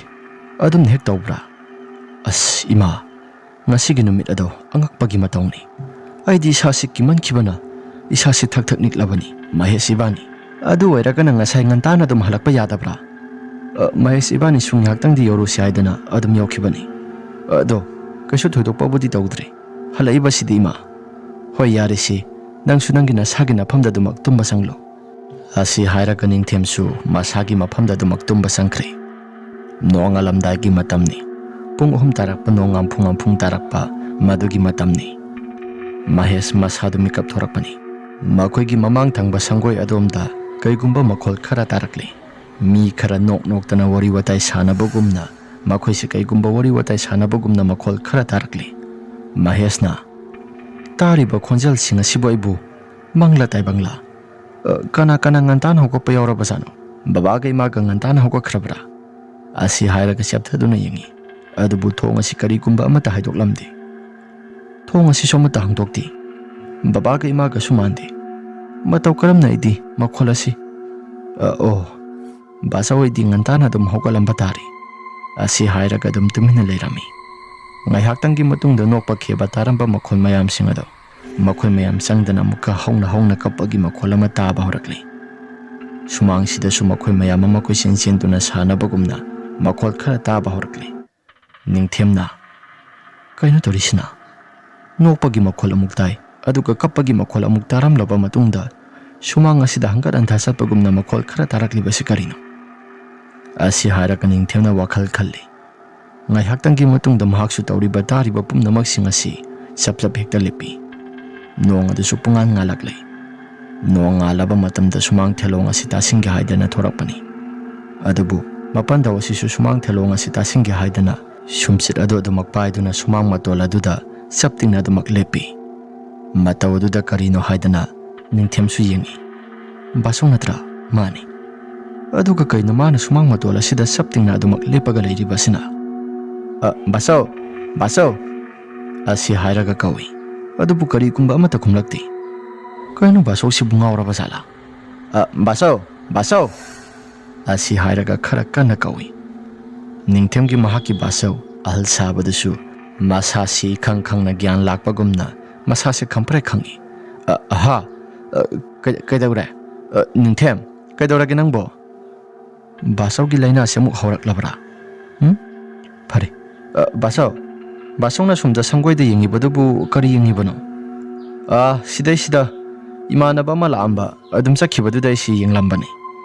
ꯑꯗꯨꯝꯅ ꯍꯦꯛ ꯇꯧꯕ꯭ꯔꯥ? ꯑꯁ, ꯏꯃꯥ, ꯉꯁꯤꯒꯤ ꯅꯨꯃꯤꯠ ꯑꯗꯣ ꯑꯉꯛꯄꯒꯤ ꯃꯇꯧꯅꯤ꯫ ꯑꯩꯗꯤ ꯏꯁꯥꯁꯤ ꯀꯤꯃꯟꯈꯤꯕꯅ ꯏꯁꯥꯁꯤ ꯊꯛ ꯊꯛ ꯅꯤꯛꯂꯕꯅꯤ꯫ ꯃꯍꯦꯁ ꯏꯕꯥꯅꯤ, ꯑꯗꯨ ꯑꯣꯏꯔꯒꯅ ꯉꯁꯥꯏ ꯉꯟꯇꯥꯅ ꯑꯗꯨꯝ ꯍꯜꯂꯛꯄ ꯌꯥꯗꯕ꯭ꯔꯥ?" "ꯑ, ꯃꯍꯦꯁ ꯏꯕꯥꯅꯤꯁꯨ ꯉꯥꯏꯍꯥꯛꯇꯪꯗꯤ ꯌꯧꯔꯨꯁꯤ ꯍꯥꯏꯗꯅ ꯑꯗꯨꯝ ꯌꯧꯈꯤꯕꯅꯤ꯫ ꯑꯗꯣ ꯀꯩꯁꯨ ꯊꯣꯏꯗꯣꯛꯄꯕꯨꯗꯤ ꯇꯧꯗ꯭ꯔꯤ꯫ ꯍꯜꯂꯛꯏꯕꯁꯤꯗꯤ, ꯏꯃꯥ꯫" "ꯍꯣꯏ, ꯌꯥꯔꯦꯁꯦ, ꯅꯪꯁꯨ ꯅꯪꯒꯤ ꯅꯁꯥꯒꯤ ꯅꯐꯝꯗ ꯑꯗꯨꯃꯛ ꯇꯨꯝꯕ ꯆꯪꯂꯣ꯫" ꯑꯁꯤ ꯍꯥꯏꯔꯒ ꯅꯤꯡꯊꯦꯝꯁꯨ ꯃꯁꯥꯒꯤ ꯃꯐꯝꯗ ꯑꯗꯨꯃꯛ ꯇꯨꯝꯕ ꯆꯪꯈ꯭ꯔꯦ꯫ ꯅꯣꯡꯉꯥꯜꯂꯝꯗꯥꯏꯒꯤ ꯃꯇꯝꯅꯤ꯫ ꯄꯨꯡ ꯑꯍꯨꯝ ꯇꯥꯔꯛꯄ, ꯅꯣꯡ ꯉꯥꯝꯐꯨ ꯉꯥꯝꯐꯨꯡ ꯇꯥꯔꯛꯄ, ꯃꯗꯨꯒꯤ ꯃꯇꯝꯅꯤ꯫ ꯃꯍꯦꯁ ꯃꯁꯥꯗꯨ ꯃꯤꯀꯞ ꯊꯣꯔꯛꯄꯅꯤ꯫ ꯃꯈꯣꯏꯒꯤ ꯃꯃꯥꯡ ꯊꯪꯕ ꯁꯪꯒꯣꯏ ꯑꯗꯣꯝꯗ ꯀꯩꯒꯨꯝꯕ ꯃꯈꯣꯜ ꯈꯔ ꯇꯥꯔꯛꯂꯤ꯫ ꯃꯤ ꯈꯔ ꯅꯣꯛ ꯅꯣꯛꯇꯅ ꯋꯥꯔꯤ ꯋꯥꯇꯥꯏ ꯁꯥꯟꯅꯕꯒꯨꯝꯅ, ꯃꯈꯣꯏꯁꯦ ꯀꯩꯒꯨꯝꯕ ꯋꯥꯔꯤ ꯋꯥꯇꯥꯏ ꯁꯥꯟꯅꯕꯒꯨꯝꯅ ꯃꯈꯣꯜ ꯈꯔ ꯇꯥꯔꯛꯂꯤ꯫ ꯃꯍꯦꯁꯅ, "ꯇꯥꯔꯤꯕ ꯈꯣꯟꯖꯦꯜꯁꯤꯡ ꯑꯁꯤꯕꯨ ꯑꯩꯕꯨ ꯃꯪꯂ ꯇꯥꯏꯕꯪꯂ? ꯑ, ꯀꯅꯥ ꯀꯅꯥ ꯉꯟꯇꯥꯅ ꯍꯧꯒꯠꯄ ꯌꯥꯎꯔꯕꯖꯥꯠꯅꯣ? ꯕꯕꯥꯒ ꯏꯃꯥꯒ ꯉꯟꯇꯥꯅ ꯍꯧꯒꯠꯈ꯭ꯔꯕ꯭ꯔꯥ?" ꯑꯁꯤ ꯍꯥꯏꯔꯒ ꯆꯦꯞꯊꯗꯨꯅ ꯌꯦꯡꯉꯤ꯫ ꯑꯗꯨꯕꯨ ꯊꯣꯡ ꯑꯁꯤ ꯀꯔꯤꯒꯨꯝꯕ ꯑꯃꯠꯇ ꯍꯥꯏꯗꯣꯛꯂꯝꯗꯦ꯫ ꯊꯣꯡ ꯑꯁꯤꯁꯨ ꯑꯃꯠꯇ ꯍꯥꯡꯗꯣꯛꯇꯦ꯫ ꯕꯕꯥꯒ ꯏꯃꯥꯒꯁꯨ ꯃꯥꯟꯗꯦ꯫ ꯃꯇꯧ ꯀꯔꯝꯅ ꯑꯩꯗꯤ ꯃꯈꯣꯜ ꯑꯁꯤ, "ꯑ, ꯑꯣ, ꯕꯥꯆꯧ, ꯑꯩꯗꯤ ꯉꯟꯇꯥꯅ ꯑꯗꯨꯝ ꯍꯧꯒꯠꯂꯝꯕ ꯇꯥꯔꯦ," ꯑꯁꯤ ꯍꯥꯏꯔꯒ ꯑꯗꯨꯝ ꯇꯨꯃꯤꯟꯅ ꯂꯩꯔꯝꯃꯤ꯫ ꯉꯥꯏꯍꯥꯛꯇꯪꯒꯤ ꯃꯇꯨꯡꯗ ꯅꯣꯛꯄ ꯈꯦꯕ ꯇꯥꯔꯝꯕ ꯃꯈꯣꯜ ꯃꯌꯥꯝꯁꯤꯡ ꯑꯗꯣ ꯃꯈꯣꯏ ꯃꯌꯥꯝ ꯆꯪꯗꯅ ꯑꯃꯨꯛꯀ ꯍꯧꯅ ꯍꯧꯅ ꯀꯞꯄꯒꯤ ꯃꯈꯣꯜ ꯑꯃ ꯇꯥꯕ ꯍꯧꯔꯛꯂꯤ꯫ ꯁꯨꯃꯥꯡꯁꯤꯗꯁꯨ ꯃꯈꯣꯏ ꯃꯌꯥꯝ ꯑꯃ ꯀꯣꯏꯆꯦꯟ ꯆꯦꯟꯗꯨꯅ ꯁꯥꯟꯅꯕꯒꯨꯝꯅ ꯃꯈꯣꯜ ꯈꯔ ꯇꯥꯕ ꯍꯧꯔꯛꯂꯤ꯫ ꯅꯤꯡꯊꯦꯝꯅ, "ꯀꯩꯅꯣ ꯇꯧꯔꯤꯁꯤꯅ?" ꯅꯣꯛꯄꯒꯤ ꯃꯈꯣꯜ ꯑꯃꯨꯛ ꯇꯥꯏ, ꯑꯗꯨꯒ ꯀꯞꯄꯒꯤ ꯃꯈꯣꯜ ꯑꯃꯨꯛ ꯇꯥꯔꯝꯂꯕ ꯃꯇꯨꯡꯗ ꯁꯨꯃꯥꯡ ꯑꯁꯤꯗ ꯍꯪꯒꯠ ꯍꯟꯊ ꯆꯠꯄꯒꯨꯝꯅ ꯃꯈꯣꯜ ꯈꯔ ꯇꯥꯔꯛꯂꯤꯕꯁꯤ ꯀꯔꯤꯅꯣ? ꯑꯁꯤ ꯍꯥꯏꯔꯒ ꯅꯤꯡꯊꯦꯝꯅ ꯋꯥꯈꯜ ꯈꯜꯂꯤ꯫ ꯉꯥꯏꯍꯥꯛꯇꯪꯒꯤ ꯃꯇꯨꯡꯗ ꯃꯍꯥꯛꯁꯨ ꯇꯧꯔꯤꯕ ꯇꯥꯔꯤꯕ ꯄꯨꯝꯅꯃꯛꯁꯤꯡ ꯑꯁꯤ ꯆꯞ ꯆꯞ ꯍꯦꯛꯇ ꯂꯦꯞꯄꯤ꯫ ꯅꯣꯡ ꯑꯗꯨꯁꯨ ꯄꯨꯡꯉꯥꯟ ꯉꯥꯜꯂꯛꯂꯦ꯫ ꯅꯣꯡ ꯉꯥꯜꯂꯕ ꯃꯇꯝꯗ ꯁꯨꯃꯥꯡ ꯊꯦꯂꯣꯡ ꯑꯁꯤ ꯇꯥꯁꯤꯟꯒꯦ ꯍꯥꯏꯗꯅ ꯊꯣꯔꯛꯄꯅꯤ꯫ ꯑꯗꯨꯕꯨ ꯃꯄꯥꯟꯗꯧ ꯑꯁꯤꯁꯨ ꯁꯨꯃꯥꯡ ꯊꯦꯂꯣꯡ ꯑꯁꯤ ꯇꯥꯁꯤꯟꯒꯦ ꯍꯥꯏꯗꯅ ꯁꯨꯝꯆꯤꯠ ꯑꯗꯨ ꯑꯗꯨꯃꯛ ꯄꯥꯏꯗꯨꯅ ꯁꯨꯃꯥꯡ ꯃꯇꯣꯜ ꯑꯗꯨꯗ ꯆꯞ ꯇꯤꯡꯅ ꯑꯗꯨꯃꯛ ꯂꯦꯞꯄꯤ꯫ ꯃꯇꯧ ꯑꯗꯨꯗ ꯀꯔꯤꯅꯣ ꯍꯥꯏꯗꯅ ꯅꯤꯡꯊꯦꯝꯁꯨ ꯌꯦꯡꯏ꯫ ꯕꯥꯆꯧ ꯅꯠꯇ꯭ꯔꯥ? ꯃꯥꯅꯤ꯫ ꯑꯗꯨꯒ ꯀꯩꯅꯣ ꯃꯥꯅ ꯁꯨꯃꯥꯡ ꯃꯇꯣꯜ ꯑꯁꯤꯗ ꯆꯞ ꯇꯤꯡꯅ ꯑꯗꯨꯃꯛ ꯂꯦꯞꯄꯒ ꯂꯩꯔꯤꯕꯁꯤꯅ? "ꯑ, ꯕꯥꯆꯧ, ꯕꯥꯆꯧ!" ꯑꯁꯤ ꯍꯥꯏꯔꯒ ꯀꯧꯏ꯫ ꯑꯗꯨꯕꯨ ꯀꯔꯤꯒꯨꯝꯕ ꯑꯃꯠꯇ ꯈꯨꯝꯂꯛꯇꯦ꯫ ꯀꯩꯅꯣ ꯕꯥꯆꯧꯁꯤꯕꯨ ꯉꯥꯎꯔꯕ ꯖꯥꯠꯂꯥ? "ꯑ, ꯕꯥꯆꯧ, ꯕꯥꯆꯧ!" ꯑꯁꯤ ꯍꯥꯏꯔꯒ ꯈꯔ ꯀꯟꯅ ꯀꯧꯏ꯫ ꯅꯤꯡꯊꯦꯝꯒꯤ ꯃꯍꯥꯛꯀꯤ ꯕꯥꯆꯧ ꯑꯍꯜ ꯁꯥꯕꯗꯨꯁꯨ ꯃꯁꯥꯁꯤ ꯏꯈꯪ ꯈꯪꯅ ꯒ꯭ꯌꯥꯟ ꯂꯥꯛꯄꯒꯨꯝꯅ ꯃꯁꯥꯁꯦ ꯈꯪꯄ꯭ꯔꯦꯛ ꯈꯪꯏ꯫ "ꯑ, ꯑꯍꯥ, ꯑ, ꯀꯩ-, ꯀꯩꯗꯧꯔꯦ? ꯑ, ꯅꯤꯡꯊꯦꯝ, ꯀꯩꯗꯧꯔꯒꯦ ꯅꯪꯕꯣ? ꯕꯥꯆꯧꯒꯤ ꯂꯥꯏꯅꯥꯁꯦ ꯑꯃꯨꯛ ꯍꯧꯔꯛꯂꯕ꯭ꯔꯥ? ꯎꯝ? ꯐꯔꯦ꯫ ꯑ, ꯕꯥꯆꯧ, ꯕꯥꯆꯧꯅ ꯁꯣꯝꯗ ꯁꯪꯒꯣꯏꯗ ꯌꯦꯡꯉꯤꯕꯗꯨꯕꯨ ꯀꯔꯤ ꯌꯦꯡꯉꯤꯕꯅꯣ?" "ꯑ, ꯁꯤꯗꯩꯁꯤꯗ ꯏꯃꯥꯟꯅꯕ ꯑꯃ ꯂꯥꯛꯑꯝꯕ, ꯑꯗꯨꯝ ꯆꯠꯈꯤꯕꯗꯨꯗ ꯑꯩꯁꯤ ꯌꯦꯡꯂꯝꯕꯅꯤ꯫"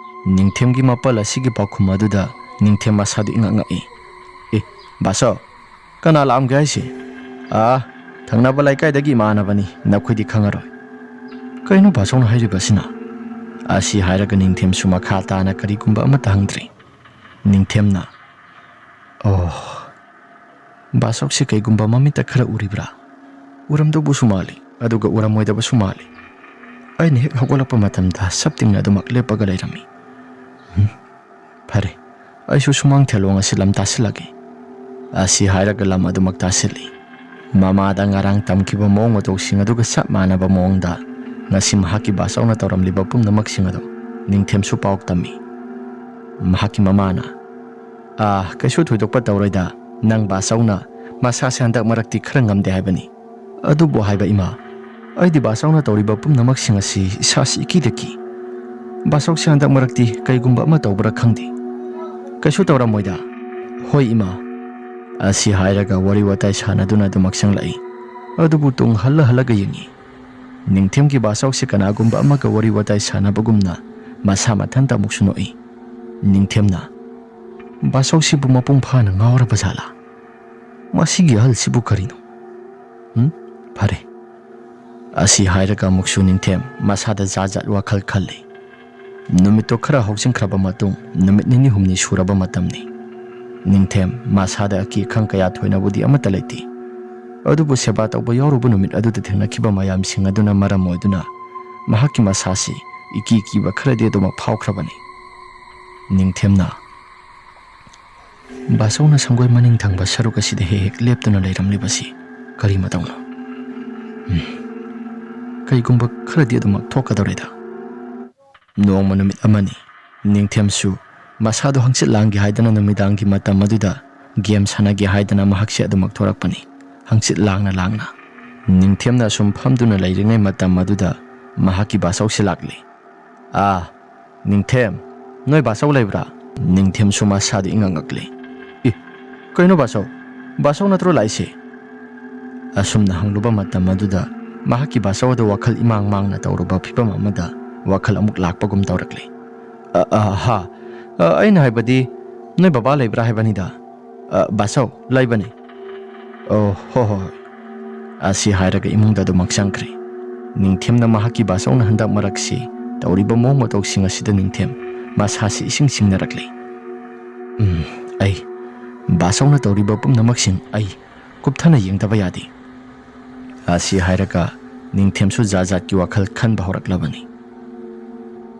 ꯅꯤꯡꯊꯦꯝꯒꯤ ꯃꯄꯜ ꯑꯁꯤꯒꯤ ꯄꯥꯎꯈꯨꯝ ꯑꯗꯨꯗ ꯅꯤꯡꯊꯦꯝ ꯃꯁꯥꯗꯨ ꯏꯉꯛ ꯉꯛꯏ꯫ "ꯑꯦ, ꯕꯥꯆꯧ, ꯀꯅꯥ ꯂꯥꯛꯑꯝꯒꯦ ꯍꯥꯏꯁꯦ?" "ꯑꯥ, ꯊꯪꯅꯕ ꯂꯩꯀꯥꯏꯗꯒꯤ ꯏꯃꯥꯟꯅꯕꯅꯤ, ꯅꯈꯣꯏꯗꯤ ꯈꯪꯉꯔꯣꯏ꯫" "ꯀꯩꯅꯣ ꯕꯥꯆꯧꯅ ꯍꯥꯏꯔꯤꯕꯁꯤꯅ?" ꯑꯁꯤ ꯍꯥꯏꯔꯒ ꯅꯤꯡꯊꯦꯝꯁꯨ ꯃꯈꯥ ꯇꯥꯅ ꯀꯔꯤꯒꯨꯝꯕ ꯑꯃꯠꯇ ꯍꯪꯗ꯭ꯔꯤ꯫ ꯅꯤꯡꯊꯦꯝꯅ, "ꯑꯣ, ꯕꯥꯆꯧꯁꯦ ꯀꯩꯒꯨꯝꯕ ꯃꯃꯤꯠꯇ ꯈꯔ ꯎꯔꯤꯕ꯭ꯔꯥ? ꯎꯔꯝꯗꯧꯕꯁꯨ ꯃꯥꯜꯂꯤ, ꯑꯗꯨꯒ ꯎꯔꯝꯃꯣꯏꯗꯕꯁꯨ ꯃꯥꯜꯂꯤ꯫ ꯑꯩꯅ ꯍꯦꯛ ꯍꯧꯒꯠꯂꯛꯄ ꯃꯇꯝꯗ ꯆꯞ ꯇꯤꯡꯅ ꯑꯗꯨꯃꯛ ꯂꯦꯞꯄꯒ ꯂꯩꯔꯝꯃꯤ꯫ ꯎꯝ, ꯐꯔꯦ, ꯑꯩꯁꯨ ꯁꯨꯃꯥꯡ ꯊꯦꯂꯣꯡ ꯑꯁꯤ ꯂꯝ ꯇꯥꯁꯤꯜꯂꯒꯦ꯫" ꯑꯁꯤ ꯍꯥꯏꯔꯒ ꯂꯝ ꯑꯗꯨꯃꯛ ꯇꯥꯁꯤꯜꯂꯤ꯫ ꯃꯃꯥꯗ ꯉꯔꯥꯡ ꯇꯝꯈꯤꯕ ꯃꯑꯣꯡ ꯃꯇꯧꯁꯤꯡ ꯑꯗꯨꯒ ꯆꯞ ꯃꯥꯟꯅꯕ ꯃꯑꯣꯡꯗ ꯉꯁꯤ ꯃꯍꯥꯛꯀꯤ ꯕꯥꯆꯧꯅ ꯇꯧꯔꯝꯂꯤꯕ ꯄꯨꯝꯅꯃꯛꯁꯤꯡ ꯑꯗꯨ ꯅꯤꯡꯊꯦꯝꯁꯨ ꯄꯥꯎ ꯇꯝꯃꯤ꯫ ꯃꯍꯥꯛꯀꯤ ꯃꯃꯥꯅ, "ꯑꯥ, ꯀꯩꯁꯨ ꯊꯣꯏꯗꯣꯛꯄ ꯇꯧꯔꯣꯏꯗ, ꯅꯪ ꯕꯥꯆꯧꯅ ꯃꯁꯥꯁꯦ ꯍꯟꯗꯛ ꯃꯔꯛꯇꯤ ꯈꯔ ꯉꯝꯗꯦ ꯍꯥꯏꯕꯅꯤ꯫ ꯑꯗꯨꯕꯨ ꯍꯥꯏꯕ ꯏꯃꯥ, ꯑꯩꯗꯤ ꯕꯥꯆꯧꯅ ꯇꯧꯔꯤꯕ ꯄꯨꯝꯅꯃꯛꯁꯤꯡ ꯑꯁꯤ ꯏꯁꯥꯁꯤ ꯏꯀꯤꯗ ꯀꯤ꯫ ꯕꯥꯆꯧꯁꯦ ꯍꯟꯗꯛ ꯃꯔꯛꯇꯤ ꯀꯩꯒꯨꯝꯕ ꯑꯃ ꯇꯧꯕ꯭ꯔꯥ ꯈꯪꯗꯦ꯫ ꯀꯩꯁꯨ ꯇꯧꯔꯝꯃꯣꯏꯗ꯫ ꯍꯣꯏ ꯏꯃꯥ"꯫ ꯑꯁꯤ ꯍꯥꯏꯔꯒ ꯋꯥꯔꯤ ꯋꯥꯇꯥꯏ ꯁꯥꯟꯅꯗꯨꯅ ꯑꯗꯨꯃꯛ ꯆꯪꯂꯛꯏ꯫ ꯑꯗꯨꯕꯨ ꯇꯨꯡ ꯍꯜꯂ ꯍꯜꯂꯒ ꯌꯦꯡꯉꯤ꯫ ꯅꯤꯡꯊꯦꯝꯒꯤ ꯕꯥꯆꯧꯁꯦ ꯀꯅꯥꯒꯨꯝꯕ ꯑꯃꯒ ꯋꯥꯔꯤ ꯋꯥꯇꯥꯏ ꯁꯥꯟꯅꯕꯒꯨꯝꯅ ꯃꯁꯥ ꯃꯊꯟꯇ ꯑꯃꯨꯛꯁꯨ ꯅꯣꯛꯏ꯫ ꯅꯤꯡꯊꯦꯝꯅ, "ꯕꯥꯆꯧꯁꯤꯕꯨ ꯃꯄꯨꯡ ꯐꯥꯅ ꯉꯥꯎꯔꯕ ꯖꯥꯠꯂꯥ? ꯃꯁꯤꯒꯤ ꯑꯍꯜꯁꯤꯕꯨ ꯀꯔꯤꯅꯣ? ꯎꯝ? ꯐꯔꯦ"꯫ ꯑꯁꯤ ꯍꯥꯏꯔꯒ ꯑꯃꯨꯛꯁꯨ ꯅꯤꯡꯊꯦꯝ ꯃꯁꯥꯗ ꯖꯥꯠ ꯖꯥꯠ ꯋꯥꯈꯜ ꯈꯜꯂꯤ꯫ ꯅꯨꯃꯤꯠꯇꯣ ꯈꯔ ꯍꯧꯖꯤꯟꯈ꯭ꯔꯕ ꯃꯇꯨꯡ ꯅꯨꯃꯤꯠ ꯅꯤꯅꯤ ꯍꯨꯝꯅꯤ ꯁꯨꯔꯕ ꯃꯇꯝꯅꯤ꯫ ꯅꯤꯡꯊꯦꯝ ꯃꯁꯥꯗ ꯑꯀꯤ ꯑꯈꯪ ꯀꯌꯥ ꯊꯣꯏꯅꯕꯨꯗꯤ ꯑꯃꯠꯇ ꯂꯩꯇꯦ꯫ ꯑꯗꯨꯕꯨ ꯁꯦꯕꯥ ꯇꯧꯕ ꯌꯥꯎꯔꯨꯕ ꯅꯨꯃꯤꯠ ꯑꯗꯨꯗ ꯊꯦꯡꯅꯈꯤꯕ ꯃꯌꯥꯝꯁꯤꯡ ꯑꯗꯨꯅ ꯃꯔꯝ ꯑꯣꯏꯗꯨꯅ ꯃꯍꯥꯛꯀꯤ ꯃꯁꯥꯁꯤ ꯏꯀꯤ ꯀꯤꯕ ꯈꯔꯗꯤ ꯑꯗꯨꯃꯛ ꯐꯥꯎꯈ꯭ꯔꯕꯅꯤ꯫ ꯅꯤꯡꯊꯦꯝꯅ ꯕꯥꯆꯧꯅ ꯁꯪꯒꯣꯏ ꯃꯅꯤꯡ ꯊꯪꯕ ꯁꯔꯨꯛ ꯑꯁꯤꯗ ꯍꯦꯛ ꯍꯦꯛ ꯂꯦꯞꯇꯨꯅ ꯂꯩꯔꯝꯂꯤꯕꯁꯤ ꯀꯔꯤ ꯃꯇꯧꯅꯣ? ꯎꯝ, ꯀꯩꯒꯨꯝꯕ ꯈꯔꯗꯤ ꯑꯗꯨꯃꯛ ꯊꯣꯛꯀꯗꯧꯔꯦꯗ꯫ ꯅꯣꯡꯃ ꯅꯨꯃꯤꯠ ꯑꯃꯅꯤ, ꯅꯤꯡꯊꯦꯝꯁꯨ ꯃꯁꯥꯗꯣ ꯍꯪꯆꯤꯠ ꯂꯥꯡꯒꯦ ꯍꯥꯏꯗꯅ ꯅꯨꯃꯤꯗꯥꯡꯒꯤ ꯃꯇꯝ ꯑꯗꯨꯗ ꯒꯦꯝ ꯁꯥꯟꯅꯒꯦ ꯍꯥꯏꯗꯅ ꯃꯍꯥꯛꯁꯦ ꯑꯗꯨꯃꯛ ꯊꯣꯔꯛꯄꯅꯤ꯫ ꯍꯪꯆꯤꯠ ꯂꯥꯡꯅ ꯂꯥꯡꯅ ꯅꯤꯡꯊꯦꯝꯅ ꯑꯁꯨꯝ ꯐꯝꯗꯨꯅ ꯂꯩꯔꯤꯉꯩ ꯃꯇꯝ ꯑꯗꯨꯗ ꯃꯍꯥꯛꯀꯤ ꯕꯥꯆꯧꯁꯦ ꯂꯥꯛꯂꯦ꯫ "ꯑꯥ, ꯅꯤꯡꯊꯦꯝ, ꯅꯣꯏ ꯕꯥꯆꯧ ꯂꯩꯕ꯭ꯔꯥ?" ꯅꯤꯡꯊꯦꯝꯁꯨ ꯃꯁꯥꯗ ꯏꯉꯛ ꯉꯛꯂꯦ꯫ "ꯏ, ꯀꯩꯅꯣ ꯕꯥꯆꯧ? ꯕꯥꯆꯧ ꯅꯠꯇ꯭ꯔꯣ ꯂꯥꯛꯏꯁꯦ?" ꯑꯁꯨꯝꯅ ꯍꯪꯂꯨꯕ ꯃꯇꯝ ꯑꯗꯨꯗ ꯃꯍꯥꯛꯀꯤ ꯕꯥꯆꯧ ꯑꯗꯨ ꯋꯥꯈꯜ ꯏꯃꯥꯡ ꯃꯥꯡꯅ ꯇꯧꯔꯨꯕ ꯐꯤꯕꯝ ꯑꯃꯗ ꯋꯥꯈꯜ ꯑꯃꯨꯛ ꯂꯥꯛꯄꯒꯨꯝ ꯇꯧꯔꯛꯂꯦ꯫ "ꯑ, ꯑ, ꯍꯥ, ꯑ, ꯑꯩꯅ ꯍꯥꯏꯕꯗꯤ ꯅꯣꯏ ꯕꯕꯥ ꯂꯩꯕ꯭ꯔꯥ ꯍꯥꯏꯕꯅꯤꯗ꯫ ꯑ, ꯕꯥꯆꯧ, ꯂꯩꯕꯅꯤ꯫ ꯑꯣ, ꯍꯣ, ꯍꯣ, ꯍꯣꯏ"꯫ ꯑꯁꯤ ꯍꯥꯏꯔꯒ ꯏꯃꯨꯡꯗ ꯑꯗꯨꯃꯛ ꯆꯪꯈ꯭ꯔꯦ꯫ ꯅꯤꯡꯊꯦꯝꯅ ꯃꯍꯥꯛꯀꯤ ꯕꯥꯆꯧꯅ ꯍꯟꯗꯛ ꯃꯔꯛꯁꯤ ꯇꯧꯔꯤꯕ ꯃꯑꯣꯡ ꯃꯇꯧꯁꯤꯡ ꯑꯁꯤꯗ ꯅꯤꯡꯊꯦꯝ ꯃꯁꯥꯁꯤ ꯏꯁꯤꯡ ꯁꯤꯡꯅꯔꯛꯂꯦ꯫ "ꯎꯝ, ꯑꯩ, ꯕꯥꯆꯧꯅ ꯇꯧꯔꯤꯕ ꯄꯨꯝꯅꯃꯛꯁꯤꯡ ꯑꯩ ꯀꯨꯞꯊꯅ ꯌꯦꯡꯗꯕ ꯌꯥꯗꯦ"꯫ ꯑꯁꯤ ꯍꯥꯏꯔꯒ ꯅꯤꯡꯊꯦꯝꯁꯨ ꯖꯥꯠ ꯖꯥꯠꯀꯤ ꯋꯥꯈꯜ ꯈꯟꯕ ꯍꯧꯔꯛꯂꯕꯅꯤ꯫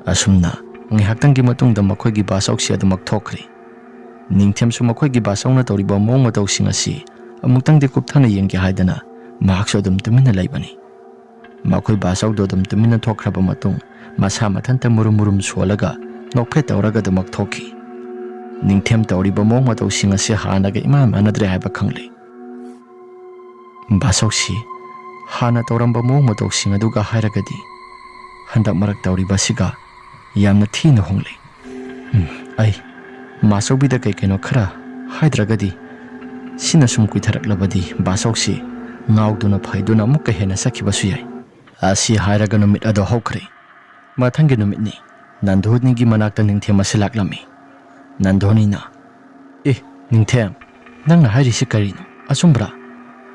ꯑꯁꯨꯝꯅ ꯉꯥꯏꯍꯥꯛꯇꯪꯒꯤ ꯃꯇꯨꯡꯗ ꯃꯈꯣꯏꯒꯤ ꯕꯥꯆꯧꯁꯤ ꯑꯗꯨꯃꯛ ꯊꯣꯛꯈ꯭ꯔꯦ꯫ ꯅꯤꯡꯊꯦꯝꯁꯨ ꯃꯈꯣꯏꯒꯤ ꯕꯥꯆꯧꯅ ꯇꯧꯔꯤꯕ ꯃꯑꯣꯡ ꯃꯇꯧꯁꯤꯡ ꯑꯁꯤ ꯑꯃꯨꯛꯇꯪꯗꯤ ꯀꯨꯞꯊꯅ ꯌꯦꯡꯒꯦ ꯍꯥꯏꯗꯅ ꯃꯍꯥꯛꯁꯨ ꯑꯗꯨꯝ ꯇꯨꯃꯤꯟꯅ ꯂꯩꯕꯅꯤ꯫ ꯃꯈꯣꯏ ꯕꯥꯆꯧꯗꯣ ꯑꯗꯨꯝ ꯇꯨꯃꯤꯟꯅ ꯊꯣꯛꯈ꯭ꯔꯕ ꯃꯇꯨꯡ, ꯃꯁꯥ ꯃꯊꯟꯇ ꯃꯨꯔꯨꯝ ꯃꯨꯔꯨꯝ ꯁꯣꯜꯂꯒ ꯅꯣꯛꯐꯦꯠ ꯇꯧꯔꯒ ꯑꯗꯨꯃꯛ ꯊꯣꯛꯈꯤ꯫ ꯅꯤꯡꯊꯦꯝ ꯇꯧꯔꯤꯕ ꯃꯑꯣꯡ ꯃꯇꯧꯁꯤꯡ ꯑꯁꯤ ꯍꯥꯟꯅꯒ ꯏꯃꯥꯟ ꯃꯥꯟꯅꯗ꯭ꯔꯦ ꯍꯥꯏꯕ ꯈꯪꯂꯦ꯫ ꯕꯥꯆꯧꯁꯤ ꯍꯥꯟꯅ ꯇꯧꯔꯝꯕ ꯃꯑꯣꯡ ꯃꯇꯧꯁꯤꯡ ꯑꯗꯨꯒ ꯍꯥꯏꯔꯒꯗꯤ, ꯍꯟꯗꯛ ꯃꯔꯛ ꯇꯧꯔꯤꯕ ꯑꯁꯤꯒ ꯌꯥꯝꯅ ꯊꯤꯅ ꯍꯣꯡꯂꯦ꯫ ꯎꯝ, ꯑꯩ ꯃꯥꯆꯧꯕꯤꯗ ꯀꯩ ꯀꯩꯅꯣ ꯈꯔ ꯍꯥꯏꯗ꯭ꯔꯒꯗꯤ, ꯁꯤꯅ ꯁꯨꯝ ꯀꯨꯏꯊꯔꯛꯂꯕꯗꯤ ꯕꯥꯆꯧꯁꯤ ꯉꯥꯎꯗꯨꯅ ꯐꯩꯗꯨꯅ ꯑꯃꯨꯛꯀ ꯍꯦꯟꯅ ꯆꯠꯈꯤꯕꯁꯨ ꯌꯥꯏ꯫ ꯑꯁꯤ ꯍꯥꯏꯔꯒ ꯅꯨꯃꯤꯠ ꯑꯗꯣ ꯍꯧꯈ꯭ꯔꯦ꯫ ꯃꯊꯪꯒꯤ ꯅꯨꯃꯤꯠꯅꯤ꯫ ꯅꯟꯗꯨꯅꯤꯒꯤ ꯃꯅꯥꯛꯇ ꯅꯤꯡꯊꯦꯝ ꯑꯁꯤ ꯂꯥꯛꯂꯝꯃꯤ꯫ ꯅꯟꯗꯨꯅꯤꯅ, "ꯑꯦ, ꯅꯤꯡꯊꯦꯝ, ꯅꯪꯅ ꯍꯥꯏꯔꯤꯁꯤ ꯀꯔꯤꯅꯣ? ꯑꯆꯨꯝꯕ꯭ꯔꯥ?"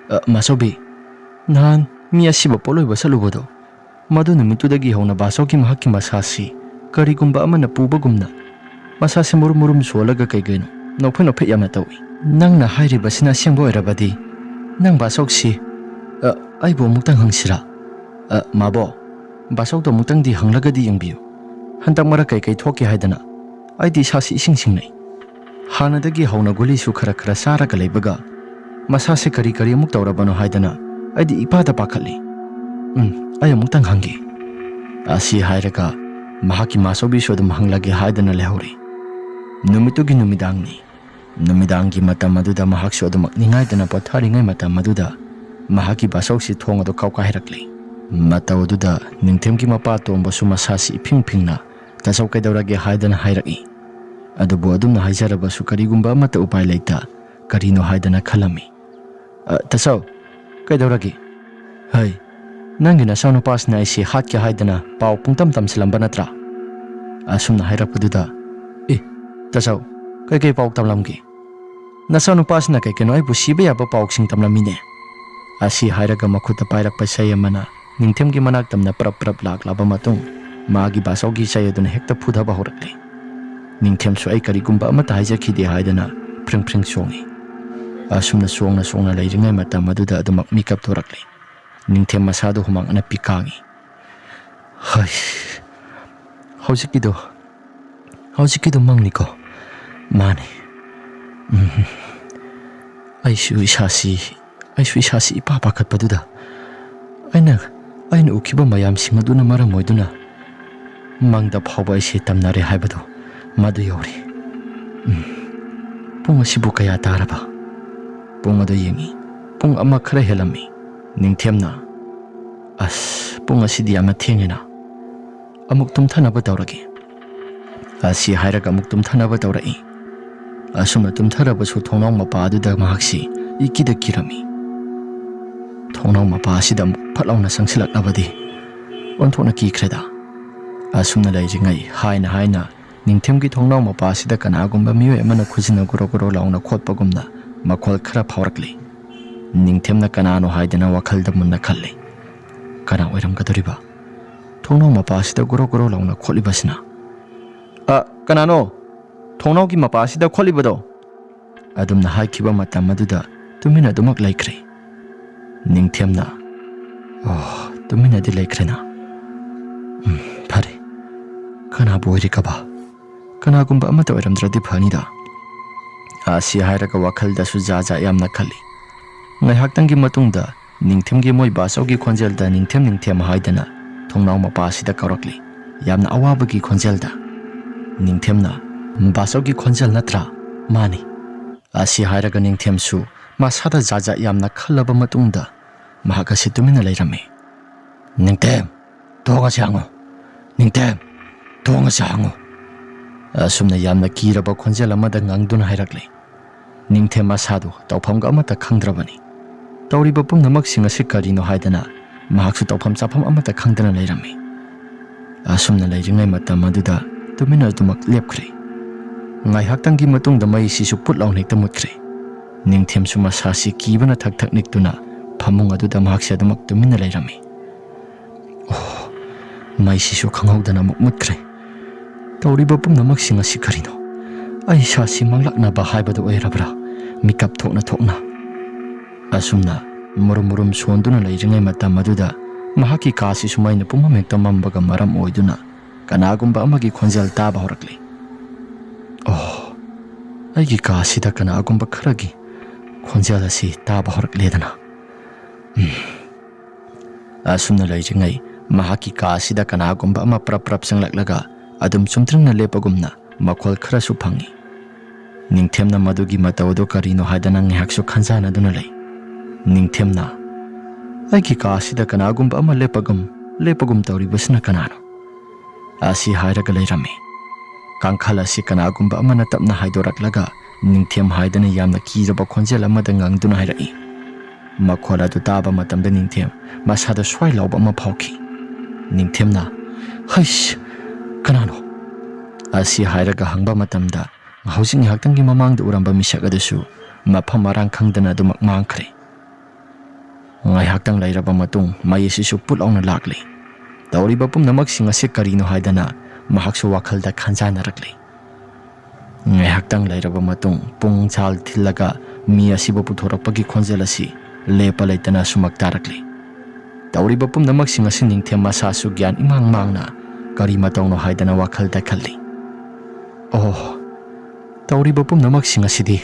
"ꯑ, ꯃꯥꯆꯧꯕꯤ, ꯅꯍꯥꯟ ꯃꯤ ꯑꯁꯤꯕ ꯄꯣꯠꯂꯣꯏꯕ ꯆꯠꯂꯨꯕꯗꯣ, ꯃꯗꯨ ꯅꯨꯃꯤꯠꯇꯨꯗꯒꯤ ꯍꯧꯅ ꯕꯥꯆꯧꯒꯤ ꯃꯍꯥꯛꯀꯤ ꯃꯁꯥꯁꯤ ꯀꯔꯤꯒꯨꯝꯕ ꯑꯃꯅ ꯄꯨꯕꯒꯨꯝꯅ ꯃꯁꯥꯁꯤ ꯃꯨꯔꯨꯝ ꯃꯨꯔꯨꯝ ꯁꯣꯜꯂꯒ ꯀꯩ ꯀꯩꯅꯣ ꯅꯣꯛꯐꯦꯠ ꯅꯣꯛꯐꯦꯠ ꯌꯥꯝꯅ ꯇꯧꯏ꯫ ꯅꯪꯅ ꯍꯥꯏꯔꯤꯕꯁꯤꯅ ꯑꯁꯦꯡꯕ ꯑꯣꯏꯔꯕꯗꯤ ꯅꯪ ꯕꯥꯆꯧꯁꯤ, ꯑ, ꯑꯩꯕꯨ ꯑꯃꯨꯛꯇꯪ ꯍꯪꯁꯤꯔꯥ? ꯑ, ꯃꯥꯕꯣ, ꯕꯥꯆꯧꯗꯣ ꯑꯃꯨꯛꯇꯪꯗꯤ ꯍꯪꯂꯒꯗꯤ ꯌꯦꯡꯕꯤꯌꯨ꯫ ꯍꯟꯗꯛ ꯃꯔꯛ ꯀꯩ ꯀꯩ ꯊꯣꯛꯀꯦ ꯍꯥꯏꯗꯅ ꯑꯩꯗꯤ ꯏꯁꯥꯁꯤ ꯏꯁꯤꯡ ꯁꯤꯡꯅꯩ꯫ ꯍꯥꯟꯅꯗꯒꯤ ꯍꯧꯅ ꯒꯨꯂꯤꯁꯨ ꯈꯔ ꯈꯔ ꯆꯥꯔꯒ ꯂꯩꯕꯒ ꯃꯁꯥꯁꯦ ꯀꯔꯤ ꯀꯔꯤ ꯑꯃꯨꯛ ꯇꯧꯔꯕꯅꯣ ꯍꯥꯏꯗꯅ ꯑꯩꯗꯤ ꯏꯄꯥꯗ ꯄꯥꯈꯠꯂꯤ꯫ ꯎꯝ, ꯑꯩ ꯑꯃꯨꯛꯇꯪ ꯍꯪꯒꯦ꯫" ꯑꯁꯤ ꯍꯥꯏꯔꯒ ꯃꯍꯥꯛꯀꯤ ꯃꯥꯆꯧꯕꯤꯁꯨ ꯑꯗꯨꯝ ꯍꯪꯂꯒꯦ ꯍꯥꯏꯗꯅ ꯂꯩꯍꯧꯔꯤ꯫ ꯅꯨꯃꯤꯠꯇꯨꯒꯤ ꯅꯨꯃꯤꯗꯥꯡꯅꯤ꯫ ꯅꯨꯃꯤꯗꯥꯡꯒꯤ ꯃꯇꯝ ꯑꯗꯨꯗ ꯃꯍꯥꯛꯁꯨ ꯑꯗꯨꯃꯛ ꯅꯤꯡꯉꯥꯏꯗꯅ ꯄꯣꯊꯥꯔꯤꯉꯩ ꯃꯇꯝ ꯑꯗꯨꯗ ꯃꯍꯥꯛꯀꯤ ꯕꯥꯆꯧꯁꯤ ꯊꯣꯡ ꯑꯗꯨ ꯀꯥꯎꯀꯥꯏ ꯍꯥꯏꯔꯛꯂꯤ꯫ ꯃꯇꯧ ꯑꯗꯨꯗ ꯅꯤꯡꯊꯦꯝꯒꯤ ꯃꯄꯥ ꯇꯣꯝꯕꯁꯨ ꯃꯁꯥꯁꯤ ꯏꯐꯤꯡ ꯐꯤꯡꯅ, "ꯇꯥꯆꯧ, ꯀꯩꯗꯧꯔꯒꯦ?" ꯍꯥꯏꯗꯅ ꯍꯥꯏꯔꯛꯏ꯫ ꯑꯗꯨꯕꯨ ꯑꯗꯨꯝꯅ ꯍꯥꯏꯖꯔꯕꯁꯨ ꯀꯔꯤꯒꯨꯝꯕ ꯑꯃꯠꯇ ꯎꯄꯥꯏ ꯂꯩꯇ ꯀꯔꯤꯅꯣ ꯍꯥꯏꯗꯅ ꯈꯜꯂꯝꯃꯤ꯫ "ꯑ, ꯇꯥꯆꯧ, ꯀꯩꯗꯧꯔꯒꯦ?" "ꯍꯩ, ꯅꯪꯒꯤ ꯅꯆꯥꯅꯨꯄꯥꯁꯤꯅ ꯑꯩꯁꯦ ꯍꯥꯠꯀꯦ ꯍꯥꯏꯗꯅ ꯄꯥꯎ ꯄꯨꯡꯇꯝ ꯇꯝꯁꯤꯜꯂꯝꯕ ꯅꯠꯇ꯭ꯔꯥ?" ꯑꯁꯨꯝꯅ ꯍꯥꯏꯔꯛꯄꯗꯨꯗ, "ꯑꯦ, ꯇꯥꯆꯧ, ꯀꯩꯀꯩ ꯄꯥꯎ ꯇꯝꯂꯝꯒꯦ? ꯅꯆꯥꯅꯨꯄꯥꯁꯤꯅ ꯀꯩ ꯀꯩꯅꯣ ꯑꯩꯕꯨ ꯁꯤꯕ ꯌꯥꯕ ꯄꯥꯎꯁꯤꯡ ꯇꯝꯂꯝꯃꯤꯅꯦ꯫" ꯑꯁꯤ ꯍꯥꯏꯔꯒ ꯃꯈꯨꯠꯇ ꯄꯥꯏꯔꯛꯄ ꯆꯩ ꯑꯃꯅ ꯅꯤꯡꯊꯦꯝꯒꯤ ꯃꯅꯥꯛ ꯇꯝꯅ ꯄ꯭ꯔꯞ ꯄ꯭ꯔꯞ ꯂꯥꯛꯂꯕ ꯃꯇꯨꯡ ꯃꯥꯒꯤ ꯕꯥꯆꯧꯒꯤ ꯆꯩ ꯑꯗꯨꯅ ꯍꯦꯛꯇ ꯐꯨꯊꯕ ꯍꯧꯔꯛꯂꯦ꯫ ꯅꯤꯡꯊꯦꯝꯁꯨ ꯑꯩ ꯀꯔꯤꯒꯨꯝꯕ ꯑꯃꯠꯇ ꯍꯥꯏꯖꯈꯤꯗꯦ ꯍꯥꯏꯗꯅ ꯐ꯭ꯔꯤꯡ ꯐ꯭ꯔꯤꯡ ꯆꯣꯡꯉꯤ꯫ ꯑꯁꯨꯝꯅ ꯆꯣꯡꯅ ꯆꯣꯡꯅ ꯂꯩꯔꯤꯉꯩ ꯃꯇꯝ ꯑꯗꯨꯗ ꯑꯗꯨꯃꯛ ꯃꯤꯀꯞ ꯊꯣꯔꯛꯂꯦ꯫ ꯅꯤꯡꯊꯦꯝ ꯃꯁꯥꯗꯨ ꯍꯨꯃꯥꯡ ꯑꯅꯞꯄꯤ ꯀꯥꯡꯉꯤ꯫ "ꯍꯩ, ꯍꯧꯖꯤꯛꯀꯤꯗꯣ, ꯍꯧꯖꯤꯛꯀꯤꯗꯣ ꯃꯪꯅꯤꯀꯣ?" "ꯃꯥꯅꯤ꯫" "ꯎꯝ, ꯑꯩꯁꯨ ꯏꯁꯥꯁꯤ, ꯑꯩꯁꯨ ꯏꯁꯥꯁꯤ ꯏꯄꯥ ꯄꯥꯈꯠꯄꯗꯨꯗ ꯑꯩꯅ, ꯑꯩꯅ ꯎꯈꯤꯕ ꯃꯌꯥꯝꯁꯤꯡ ꯑꯗꯨꯅ ꯃꯔꯝ ꯑꯣꯏꯗꯨꯅ ꯃꯪꯗ ꯐꯥꯎꯕ ꯑꯩꯁꯦ ꯇꯝꯅꯔꯦ ꯍꯥꯏꯕꯗꯣ ꯃꯗꯨ ꯌꯧꯔꯦ꯫ ꯎꯝ, ꯄꯨꯡ ꯑꯁꯤꯕꯨ ꯀꯌꯥ ꯇꯥꯔꯕ? ꯄꯨꯡ ꯑꯗꯨ ꯌꯦꯡꯉꯤ꯫ ꯄꯨꯡ ꯑꯃ ꯈꯔ ꯍꯦꯜꯂꯝꯃꯤ꯫ ꯅꯤꯡꯊꯦꯝꯅ, "ꯑꯁ, ꯄꯨꯡ ꯑꯁꯤꯗꯤ ꯌꯥꯝꯅ ꯊꯦꯡꯉꯦꯅ꯫ ꯑꯃꯨꯛ ꯇꯨꯝꯊꯅꯕ ꯇꯧꯔꯒꯦ"꯫ ꯑꯁꯤ ꯍꯥꯏꯔꯒ ꯑꯃꯨꯛ ꯇꯨꯝꯊꯅꯕ ꯇꯧꯔꯛꯏ꯫ ꯑꯁꯨꯝꯅ ꯇꯨꯝꯊꯔꯕꯁꯨ ꯊꯣꯡꯅꯥꯎ ꯃꯄꯥ ꯑꯗꯨꯗ ꯃꯍꯥꯛꯁꯤ ꯏꯀꯤꯗ ꯀꯤꯔꯝꯃꯤ꯫ ꯊꯣꯡꯅꯥꯎ ꯃꯄꯥ ꯑꯁꯤꯗ ꯑꯃꯨꯛ ꯐꯠ ꯂꯥꯎꯅ ꯆꯪꯁꯤꯜꯂꯛꯂꯕꯗꯤ ꯑꯣꯟꯊꯣꯛꯅ ꯀꯤꯈ꯭ꯔꯦꯗ꯫ ꯑꯁꯨꯝꯅ ꯂꯩꯔꯤꯉꯩ ꯍꯥꯏꯅ ꯍꯥꯏꯅ ꯅꯤꯡꯊꯦꯝꯒꯤ ꯊꯣꯡꯅꯥꯎ ꯃꯄꯥ ꯑꯁꯤꯗ ꯀꯅꯥꯒꯨꯝꯕ ꯃꯤꯑꯣꯏ ꯑꯃꯅ ꯈꯨꯖꯤꯟꯅ ꯒꯣꯔꯣ ꯒꯣꯔꯣ ꯂꯥꯎꯅ ꯈꯣꯠꯄꯒꯨꯝꯅ ꯃꯈꯣꯜ ꯈꯔ ꯐꯥꯎꯔꯛꯂꯤ꯫ ꯅꯤꯡꯊꯦꯝꯅ ꯀꯅꯥꯅꯣ ꯍꯥꯏꯗꯅ ꯋꯥꯈꯜꯗ ꯃꯨꯟꯅ ꯈꯜꯂꯤ꯫ ꯀꯅꯥ ꯑꯣꯏꯔꯝꯒꯗꯧꯔꯤꯕ? ꯊꯣꯡꯅꯥꯎ ꯃꯄꯥ ꯑꯁꯤꯗ ꯒꯣꯔꯣ ꯒꯣꯔꯣ ꯂꯥꯎꯅ ꯈꯣꯠꯂꯤꯕꯁꯤꯅ? "ꯑ, ꯀꯅꯥꯅꯣ ꯊꯣꯡꯅꯥꯎꯒꯤ ꯃꯄꯥ ꯑꯁꯤꯗ ꯈꯣꯠꯂꯤꯕꯗꯣ?" ꯑꯗꯨꯝꯅ ꯍꯥꯏꯈꯤꯕ ꯃꯇꯝ ꯑꯗꯨꯗ ꯇꯨꯃꯤꯟꯅ ꯑꯗꯨꯃꯛ ꯂꯩꯈ꯭ꯔꯦ꯫ ꯅꯤꯡꯊꯦꯝꯅ, "ꯑꯣ, ꯇꯨꯃꯤꯟꯅꯗꯤ ꯂꯩꯈ꯭ꯔꯦꯅ꯫ ꯎꯝ, ꯐꯔꯦ꯫ ꯀꯅꯥꯕꯨ ꯑꯣꯏꯔꯤꯀꯕ? ꯀꯅꯥꯒꯨꯝꯕ ꯑꯃꯠꯇ ꯑꯣꯏꯔꯝꯗ꯭ꯔꯗꯤ ꯐꯅꯤꯗ"꯫ ꯑꯁꯤ ꯍꯥꯏꯔꯒ ꯋꯥꯈꯜꯗꯁꯨ ꯖꯥ ꯖꯥ ꯌꯥꯝꯅ ꯈꯜꯂꯤ꯫ ꯉꯥꯏꯍꯥꯛꯇꯪꯒꯤ ꯃꯇꯨꯡꯗ ꯅꯤꯡꯊꯦꯝꯒꯤ ꯃꯣꯏ ꯕꯥꯆꯧꯒꯤ ꯈꯣꯟꯖꯦꯜꯗ "ꯅꯤꯡꯊꯦꯝ, ꯅꯤꯡꯊꯦꯝ" ꯍꯥꯏꯗꯅ ꯊꯣꯡꯅꯥꯎ ꯃꯄꯥ ꯑꯁꯤꯗ ꯀꯧꯔꯛꯂꯤ, ꯌꯥꯝꯅ ꯑꯋꯥꯕꯒꯤ ꯈꯣꯟꯖꯦꯜꯗ꯫ ꯅꯤꯡꯊꯦꯝꯅ, "ꯕꯥꯆꯧꯒꯤ ꯈꯣꯟꯖꯦꯜ ꯅꯠꯇ꯭ꯔꯥ?" "ꯃꯥꯅꯤ"꯫ ꯑꯁꯤ ꯍꯥꯏꯔꯒ ꯅꯤꯡꯊꯦꯝꯁꯨ ꯃꯁꯥꯗ ꯖꯥꯠ ꯖꯥꯠ ꯌꯥꯝꯅ ꯈꯜꯂꯕ ꯃꯇꯨꯡꯗ ꯃꯍꯥꯛ ꯑꯁꯤ ꯇꯨꯃꯤꯟꯅ ꯂꯩꯔꯝꯃꯤ꯫ "ꯅꯤꯡꯊꯦꯝ, ꯊꯣꯡ ꯑꯁꯤ ꯍꯥꯡꯉꯨ! ꯅꯤꯡꯊꯦꯝ, ꯊꯣꯡ ꯑꯁꯤ ꯍꯥꯡꯉꯨ!" ꯑꯁꯨꯝꯅ ꯌꯥꯝꯅ ꯀꯤꯔꯕ ꯈꯣꯟꯖꯦꯜ ꯑꯃꯗ ꯉꯪꯗꯨꯅ ꯍꯥꯏꯔꯛꯂꯤ꯫ ꯅꯤꯡꯊꯦꯝ ꯃꯁꯥꯗꯨ ꯇꯧꯐꯝꯒ ꯑꯃꯠꯇ ꯈꯪꯗ꯭ꯔꯕꯅꯤ꯫ ꯇꯧꯔꯤꯕ ꯄꯨꯝꯅꯃꯛꯁꯤꯡ ꯑꯁꯤ ꯀꯔꯤꯅꯣ ꯍꯥꯏꯗꯅ ꯃꯍꯥꯛꯁꯨ ꯇꯧꯐꯝ ꯆꯥꯐꯝ ꯑꯃꯠꯇ ꯈꯪꯗꯅ ꯂꯩꯔꯝꯃꯤ꯫ ꯑꯁꯨꯝꯅ ꯂꯩꯔꯤꯉꯩ ꯃꯇꯝ ꯑꯗꯨꯗ ꯇꯨꯃꯤꯟꯅ ꯑꯗꯨꯃꯛ ꯂꯦꯞꯈ꯭ꯔꯦ꯫ ꯉꯥꯏꯍꯥꯛꯇꯪꯒꯤ ꯃꯇꯨꯡꯗ ꯃꯩꯁꯤꯁꯨ ꯄꯨꯠ ꯂꯥꯎꯅ ꯍꯦꯛꯇ ꯃꯨꯠꯈ꯭ꯔꯦ꯫ ꯅꯤꯡꯊꯦꯝꯁꯨ ꯃꯁꯥꯁꯤ ꯀꯤꯕꯅ ꯊꯛ ꯊꯛ ꯅꯤꯛꯇꯨꯅ ꯐꯃꯨꯡ ꯑꯗꯨꯗ ꯃꯍꯥꯛꯁꯦ ꯑꯗꯨꯃꯛ ꯇꯨꯃꯤꯟꯅ ꯂꯩꯔꯝꯃꯤ꯫ ꯑꯣ, ꯃꯩꯁꯤꯁꯨ ꯈꯪꯍꯧꯗꯅ ꯑꯃꯨꯛ ꯃꯨꯠꯈ꯭ꯔꯦ꯫ ꯇꯧꯔꯤꯕ ꯄꯨꯝꯅꯃꯛꯁꯤꯡ ꯑꯁꯤ ꯀꯔꯤꯅꯣ? ꯑꯩ ꯏꯁꯥꯁꯤ ꯃꯪꯂꯥꯛꯅꯕ ꯍꯥꯏꯕꯗꯨ ꯑꯣꯏꯔꯕ꯭ꯔꯥ? ꯃꯤꯀꯞ ꯊꯣꯛꯅ ꯊꯣꯛꯅ꯫ ꯑꯁꯨꯝꯅ ꯃꯨꯔꯨꯝ ꯃꯨꯔꯨꯝ ꯁꯣꯟꯗꯨꯅ ꯂꯩꯔꯤꯉꯩ ꯃꯇꯝ ꯑꯗꯨꯗ ꯃꯍꯥꯛꯀꯤ ꯀꯥꯁꯤꯁꯨ ꯃꯩꯅ ꯄꯨꯝꯃꯝ ꯍꯦꯛꯇ ꯃꯝꯕꯒ ꯃꯔꯝ ꯑꯣꯏꯗꯨꯅ ꯀꯅꯥꯒꯨꯝꯕ ꯑꯃꯒꯤ ꯈꯣꯟꯖꯦꯜ ꯇꯥꯕ ꯍꯧꯔꯛꯂꯤ꯫ ꯑꯣ, ꯑꯩꯒꯤ ꯀꯥ ꯑꯁꯤꯗ ꯀꯅꯥꯒꯨꯝꯕ ꯈꯔꯒꯤ ꯈꯣꯟꯖꯦꯜ ꯑꯁꯤ ꯇꯥꯕ ꯍꯧꯔꯛꯂꯦꯗꯅ꯫ ꯎꯝ꯫ ꯑꯁꯨꯝꯅ ꯂꯩꯔꯤꯉꯩ ꯃꯍꯥꯛꯀꯤ ꯀꯥ ꯑꯁꯤꯗ ꯀꯅꯥꯒꯨꯝꯕ ꯑꯃ ꯄ꯭ꯔꯞ ꯄ꯭ꯔꯞ ꯆꯪꯂꯛꯂꯒ ꯑꯗꯨꯝ ꯆꯨꯝꯗ꯭ꯔꯤꯡꯅ ꯂꯦꯞꯄꯒꯨꯝꯅ ꯃꯈꯣꯜ ꯈꯔꯁꯨ ꯐꯪꯏ꯫ ꯅꯤꯡꯊꯦꯝꯅ ꯃꯗꯨꯒꯤ ꯃꯇꯧ ꯑꯗꯨ ꯀꯔꯤꯅꯣ ꯍꯥꯏꯗꯅ ꯉꯥꯏꯍꯥꯛꯁꯨ ꯈꯟꯖꯥꯟꯅꯗꯨꯅ ꯂꯩ꯫ ꯅꯤꯡꯊꯦꯝꯅ, "ꯑꯩꯒꯤ ꯀꯥ ꯑꯁꯤꯗ ꯀꯅꯥꯒꯨꯝꯕ ꯑꯃ ꯂꯦꯞꯄꯒꯨꯝ, ꯂꯦꯞꯄꯒꯨꯝ ꯇꯧꯔꯤꯕꯁꯤꯅ ꯀꯅꯥꯅꯣ?" ꯑꯁꯤ ꯍꯥꯏꯔꯒ ꯂꯩꯔꯝꯃꯤ꯫ ꯀꯥꯡꯈꯜ ꯑꯁꯤ ꯀꯅꯥꯒꯨꯝꯕ ꯑꯃꯅ ꯇꯞꯅ ꯍꯥꯏꯗꯣꯔꯛꯂꯒ ꯅꯤꯡꯊꯦꯝ ꯍꯥꯏꯗꯅ ꯌꯥꯝꯅ ꯀꯤꯔꯕ ꯈꯣꯟꯖꯦꯜ ꯑꯃꯗ ꯉꯪꯗꯨꯅ ꯍꯥꯏꯔꯛꯏ꯫ ꯃꯈꯣꯜ ꯑꯗꯨ ꯇꯥꯕ ꯃꯇꯝꯗ ꯅꯤꯡꯊꯦꯝ ꯃꯁꯥꯗ ꯁ꯭ꯋꯥꯏ ꯂꯥꯎꯕ ꯑꯃ ꯐꯥꯎꯈꯤ꯫ ꯅꯤꯡꯊꯦꯝꯅ, "ꯍꯩꯁ! ꯀꯅꯥꯅꯣ?" ꯑꯁꯤ ꯍꯥꯏꯔꯒ ꯍꯪꯕ ꯃꯇꯝꯗ ꯍꯧꯖꯤꯛ ꯉꯥꯏꯍꯥꯛꯇꯪꯒꯤ ꯃꯃꯥꯡꯗ ꯎꯔꯝꯕ ꯃꯤꯁꯛ ꯑꯗꯨꯁꯨ ꯃꯐꯝ ꯃꯔꯥꯡ ꯈꯪꯗꯅ ꯑꯗꯨꯃꯛ ꯃꯥꯡꯈ꯭ꯔꯦ꯫ ꯉꯥꯏꯍꯥꯛꯇꯪ ꯂꯩꯔꯕ ꯃꯇꯨꯡ ꯃꯩ ꯑꯁꯤꯁꯨ ꯄꯨꯠ ꯂꯥꯎꯅ ꯂꯥꯛꯂꯦ꯫ ꯇꯧꯔꯤꯕ ꯄꯨꯝꯅꯃꯛꯁꯤꯡ ꯑꯁꯤ ꯀꯔꯤꯅꯣ ꯍꯥꯏꯗꯅ ꯃꯍꯥꯛꯁꯨ ꯋꯥꯈꯜꯗ ꯈꯟꯖꯥꯟꯅꯔꯛꯂꯦ꯫ ꯉꯥꯏꯍꯥꯛꯇꯪ ꯂꯩꯔꯕ ꯃꯇꯨꯡ ꯄꯨꯡ ꯆꯥꯜ ꯊꯤꯜꯂꯒ ꯃꯤ ꯑꯁꯤꯕꯨ ꯄꯨꯊꯣꯔꯛꯄꯒꯤ ꯈꯣꯟꯖꯦꯜ ꯑꯁꯤ ꯂꯦꯞꯄ ꯂꯩꯇꯅ ꯑꯁꯨꯃꯛ ꯇꯥꯔꯛꯂꯤ꯫ ꯇꯧꯔꯤꯕ ꯄꯨꯝꯅꯃꯛꯁꯤꯡ ꯑꯁꯤ ꯅꯤꯡꯊꯦꯝ ꯃꯁꯥꯁꯨ ꯒ꯭ꯌꯥꯟ ꯏꯃꯥꯡ ꯃꯥꯡꯅ ꯀꯔꯤ ꯃꯇꯧꯅꯣ ꯍꯥꯏꯗꯅ ꯋꯥꯈꯜꯗ ꯈꯜꯂꯤ꯫ "ꯑꯣꯍꯣ, ꯇꯧꯔꯤꯕ ꯄꯨꯝꯅꯃꯛꯁꯤꯡ ꯑꯁꯤꯗꯤ